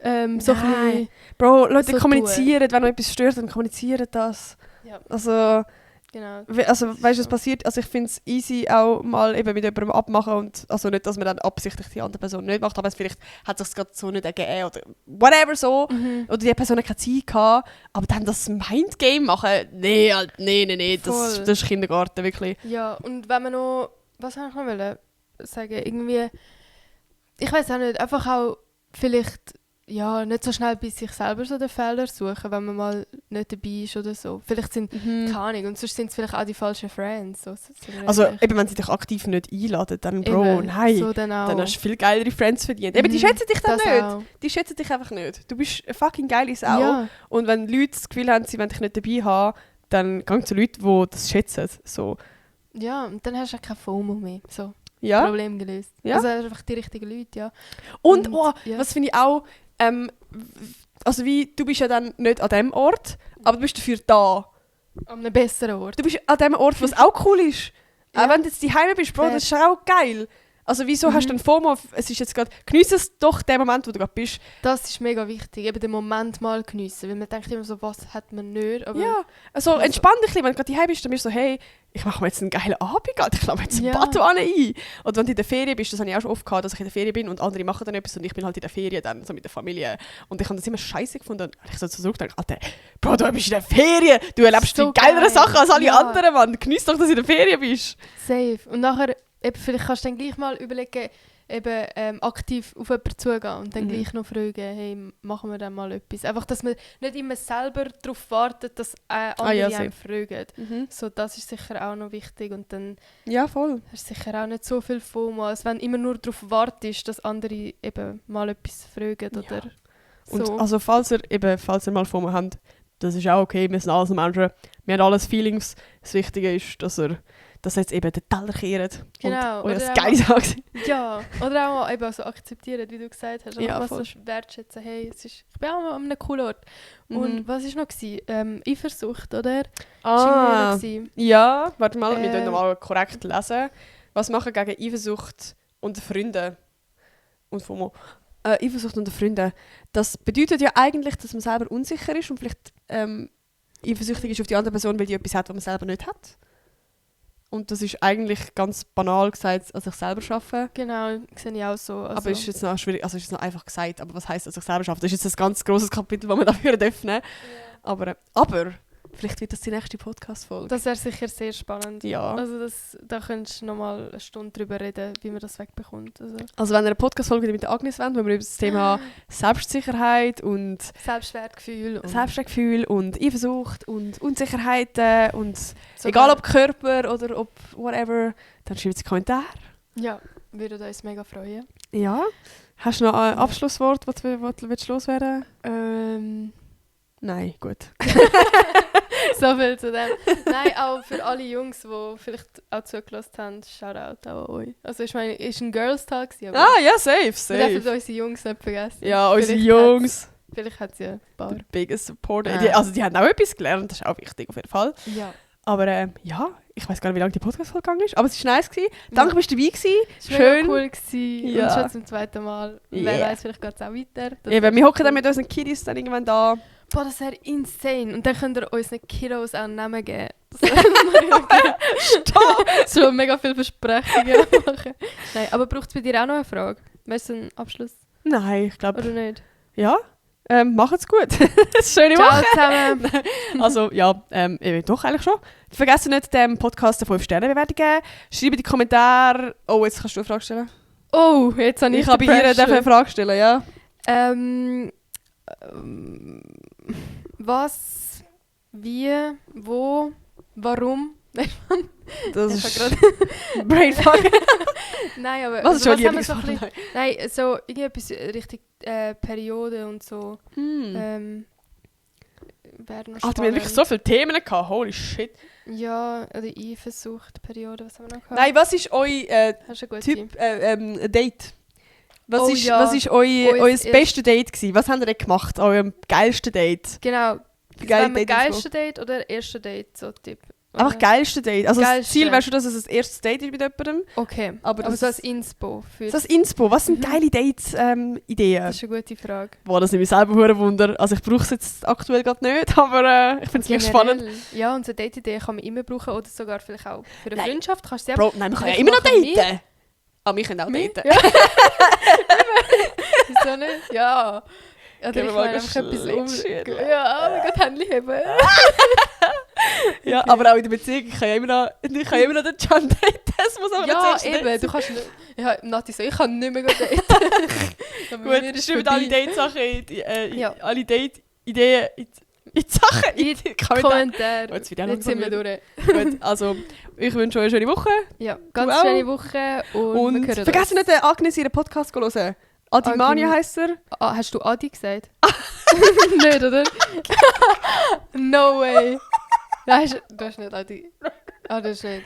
so ein bisschen... Nein. Bro, Leute so kommunizieren, wenn noch etwas stört, dann kommunizieren das. Ja, Also, genau. weißt du, was passiert? Also ich finde es easy auch mal eben mit jemandem abmachen und also nicht, dass man dann absichtlich die andere Person nicht macht, aber vielleicht hat es sich gerade so nicht ergeben oder whatever so. Mhm. Oder die Person hat keine Zeit gehabt, aber dann das Mindgame machen, nee, das Voll. ist Kindergarten, wirklich. Ja, und wenn man noch... Was wollte ich noch wollen sagen? Irgendwie... Ich weiß auch nicht, einfach auch vielleicht... Ja, nicht so schnell bei sich selber so den Fehler suchen, wenn man mal nicht dabei ist oder so. Vielleicht sind... Keine Ahnung, und sonst sind es vielleicht auch die falschen Friends. So, Also eben, wenn sie dich aktiv nicht einladen, dann Bro, nein. So dann auch. Dann hast du viel geilere Friends verdient. Eben, die schätzen dich dann Das nicht. auch. Die schätzen dich einfach nicht. Du bist eine fucking geile Sau. Ja, Und wenn Leute das Gefühl haben, sie wollen dich nicht dabei haben, dann geh zu Leuten, die das schätzen. So. ja, und dann hast du auch kein FOMO mehr. So, Ja. Problem gelöst. Ja. Also einfach die richtigen Leute, ja. Und Und, oh, ja. was finde ich auch, also wie, du bist ja dann nicht an dem Ort, aber du bist dafür da. An einem besseren Ort. Du bist an dem Ort, wo es auch cool ist. Ja. Auch wenn du jetzt daheim bist, Bro, Fair. das ist auch geil. Also wieso hast du dann FOMO? Es ist jetzt gerade, geniesse es doch den Moment, wo du gerade bist. Das ist mega wichtig, eben den Moment mal geniessen. Weil man denkt immer so, was hat man nicht, aber Ja, also entspann dich ein bisschen. Wenn du gerade daheim bist, dann bist du so, hey, ich mache mir jetzt einen geilen Abend, Alter. Ich lade jetzt eine Ja. Badwanne ein. Oder wenn du in der Ferien bist, das habe ich auch schon oft gehabt, dass ich in der Ferien bin und andere machen dann etwas und ich bin halt in der Ferien dann, so mit der Familie. Und ich habe das immer scheiße gefunden. Und ich so zurückgedacht, Alter, Bro, du bist in der Ferien. Du erlebst So viel geilere geil. Sachen als alle Ja. anderen, Mann. Genieß doch, dass du in der Ferien bist. safe. Und nachher, eben, vielleicht kannst du dann gleich mal überlegen, eben aktiv auf jemanden zugehen und dann gleich noch fragen, hey, machen wir dann mal etwas. Einfach, dass man nicht immer selber darauf wartet, dass andere ja, einen safe. fragen. So, das ist sicher auch noch wichtig und dann Ja, voll. hast du sicher auch nicht so viel FOMO, als wenn du immer nur darauf wartest, dass andere eben mal etwas fragen oder Und so. also falls ihr mal FOMO habt, das ist auch okay, wir sind alles Menschen. Wir haben alles Feelings. Das Wichtige ist, dass ihr jetzt eben den Teller kehrt. Genau, Und euer oder Geil sagt. Ja, oder auch mal eben so akzeptieren, wie du gesagt hast. Ja, Einfach voll. was so wertschätzen, hey, ich bin auch an einem coolen Ort. Und was war noch? Eifersucht, oder? Ah, Ist irgendwie noch ja, warte mal, wir Äh. müssen mal korrekt lesen. Was machen gegen Eifersucht unter Freunden? Und FOMO. Eifersucht unter Freunden. Das bedeutet ja eigentlich, dass man selber unsicher ist und vielleicht eifersüchtig ist auf die andere Person, weil die etwas hat, was man selber nicht hat. Und das ist eigentlich ganz banal gesagt, als ich selber arbeite. Genau, sehe ich auch so. Also, Aber ist jetzt noch schwierig, also ist jetzt noch einfach gesagt, aber was heisst, dass ich selber arbeite? Das ist jetzt ein ganz grosses Kapitel, das wir dafür öffnen. Aber Vielleicht wird das die nächste Podcast-Folge. Das wäre sicher sehr spannend. Ja. Also da könntest du nochmal eine Stunde drüber reden, wie man das wegbekommt. Also wenn ihr eine Podcast-Folge mit der Agnes wollt, wo wir über das Thema Selbstsicherheit und Selbstwertgefühl und Eifersucht und Unsicherheiten und egal ob Körper oder ob whatever, dann schreibt es in die Kommentare. Ja, würde uns mega freuen. Ja. Hast du noch ein Abschlusswort, das du loswerden willst? Nein, gut. So viel zu dem. Nein, auch für alle Jungs, die vielleicht auch zugelassen haben, Shoutout auch an euch. Also ich meine, es war ein Girls-Tag. Aber Ja, safe. wir dürfen unsere Jungs nicht vergessen. Ja, unsere Jungs. Vielleicht hat sie ein paar. The biggest supporter. Die haben auch etwas gelernt, das ist auch wichtig auf jeden Fall. Ja. Aber ja, ich weiß gar nicht, wie lange die Podcast-Folge gegangen ist, aber es war nice. Danke, dass du dabei warst. Es war Schön. cool gewesen. Ja. Und schon zum zweiten Mal. Wer weiß, vielleicht geht es auch weiter. Eben, wir hocken dann mit unseren Kiddies dann irgendwann da. Boah, das wäre insane. Und dann könnt ihr unseren Kiddos auch Namen geben. Stopp! So mega viele Versprechungen machen. Nein, aber braucht es bei dir auch noch eine Frage? Weißt du, einen Abschluss? Nein, ich glaube... Oder nicht? Ja, macht's gut. Schöne Ciao Woche. zusammen. Also ja, doch eigentlich schon. Vergesst nicht, dem Podcast eine 5-Sterne-Bewertung geben. Schreibt in die Kommentare... Oh, jetzt kannst du eine Frage stellen. Oh, jetzt habe Ich habe bei ihr eine Frage stellen, ja. Was, wie, wo, warum? Das Ich ist habe Brainfuck. Nein, aber Was ist schon haben wir so ein bisschen, nein, so irgendetwas Richtung Periode und so. Wäre noch Ach, wir haben wirklich so viele Themen gehabt. Holy shit. Ja, oder Eifersucht, Periode, was haben wir noch gehabt? Nein, was ist euer Hast du eine gute? Typ Date? Was Oh ist, ja. was ist euer beste Date gewesen? Was habt ihr denn gemacht an eurem geilsten Date? Genau. Geile Geilste Date oder erste Date, so Tipp? Einfach geilste Date. Also das Geilste. Ziel wäre schon, dass es das erste Date ist mit jemandem. Okay, Aber so als Inspo. Für das Inspo. Was sind geile Dates-Ideen? das ist eine gute Frage. Boah, das nimmt mich selber ein Wunder. Also ich brauche es jetzt aktuell gerade nicht, aber ich finde es wirklich Generell. spannend. Ja, und so Date-Ideen kann man immer brauchen oder sogar vielleicht auch für eine Nein. Freundschaft. Kannst du sie Bro, nein, wir können ja vielleicht immer noch machen wir. daten. Aber wir können auch Wir? daten. Ja. Wieso nicht? Ja. Oder Gehen wir ich mal meine einfach etwas Schlittschuhen. Ja, oh mein Gott, Handy heben. Ja, aber auch in der Beziehung, ich kann ja immer noch den John daten. Das muss aber Ja, nicht eben, du kannst nicht... Ja, Nati so, ich kann nicht mehr daten. Aber mir Gut, ist schreibt vorbei. alle Date-Sachen, Ja. alle Date-Ideen in die Sachen. In die Kommentare. Oh, jetzt wird ja Jetzt sind wir langsam durch. Gut, also ich wünsche euch eine schöne Woche. Ja, Du ganz auch. schöne Woche und Und wir hören vergesst uns. nicht, Agnes ihren Podcast zu hören. Adimania Agnes. heisst er. Ah, hast du Adi gesagt? Nicht, oder? No way. Nein, du hast nicht Adi. Ah, das ist nicht.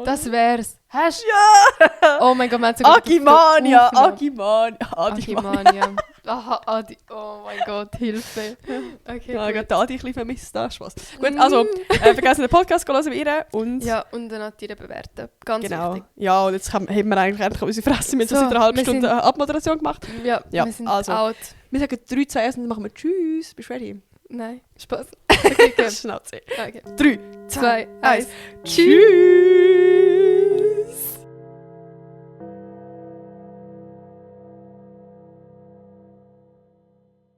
Das wär's. Hast du? Ja! Oh mein Gott, wir haben sogar Agimania! aufgenommen. Agimania! Agimania. Aha, Adi. Oh mein Gott, Hilfe. Okay, Ja, gut. gerade da Adi ein bisschen vermisst. Da Spaß. Gut, also vergesst nicht, den Podcast zu hören bei ihr. Und Ja, und dann hat ihr bewerten. Ganz genau. wichtig. Ja, und jetzt haben wir eigentlich endlich unsere Fresse mit so So, seit einer halben wir Stunde sind- Abmoderation gemacht. Ja, Ja, wir sind also. out. Wir sagen 3, 2, 1 und dann machen wir Tschüss. Bist du ready? Nein, Spaß. Okay, gut. Schnauze. Okay. 3, 2, 2, 1. 1. Tschüss!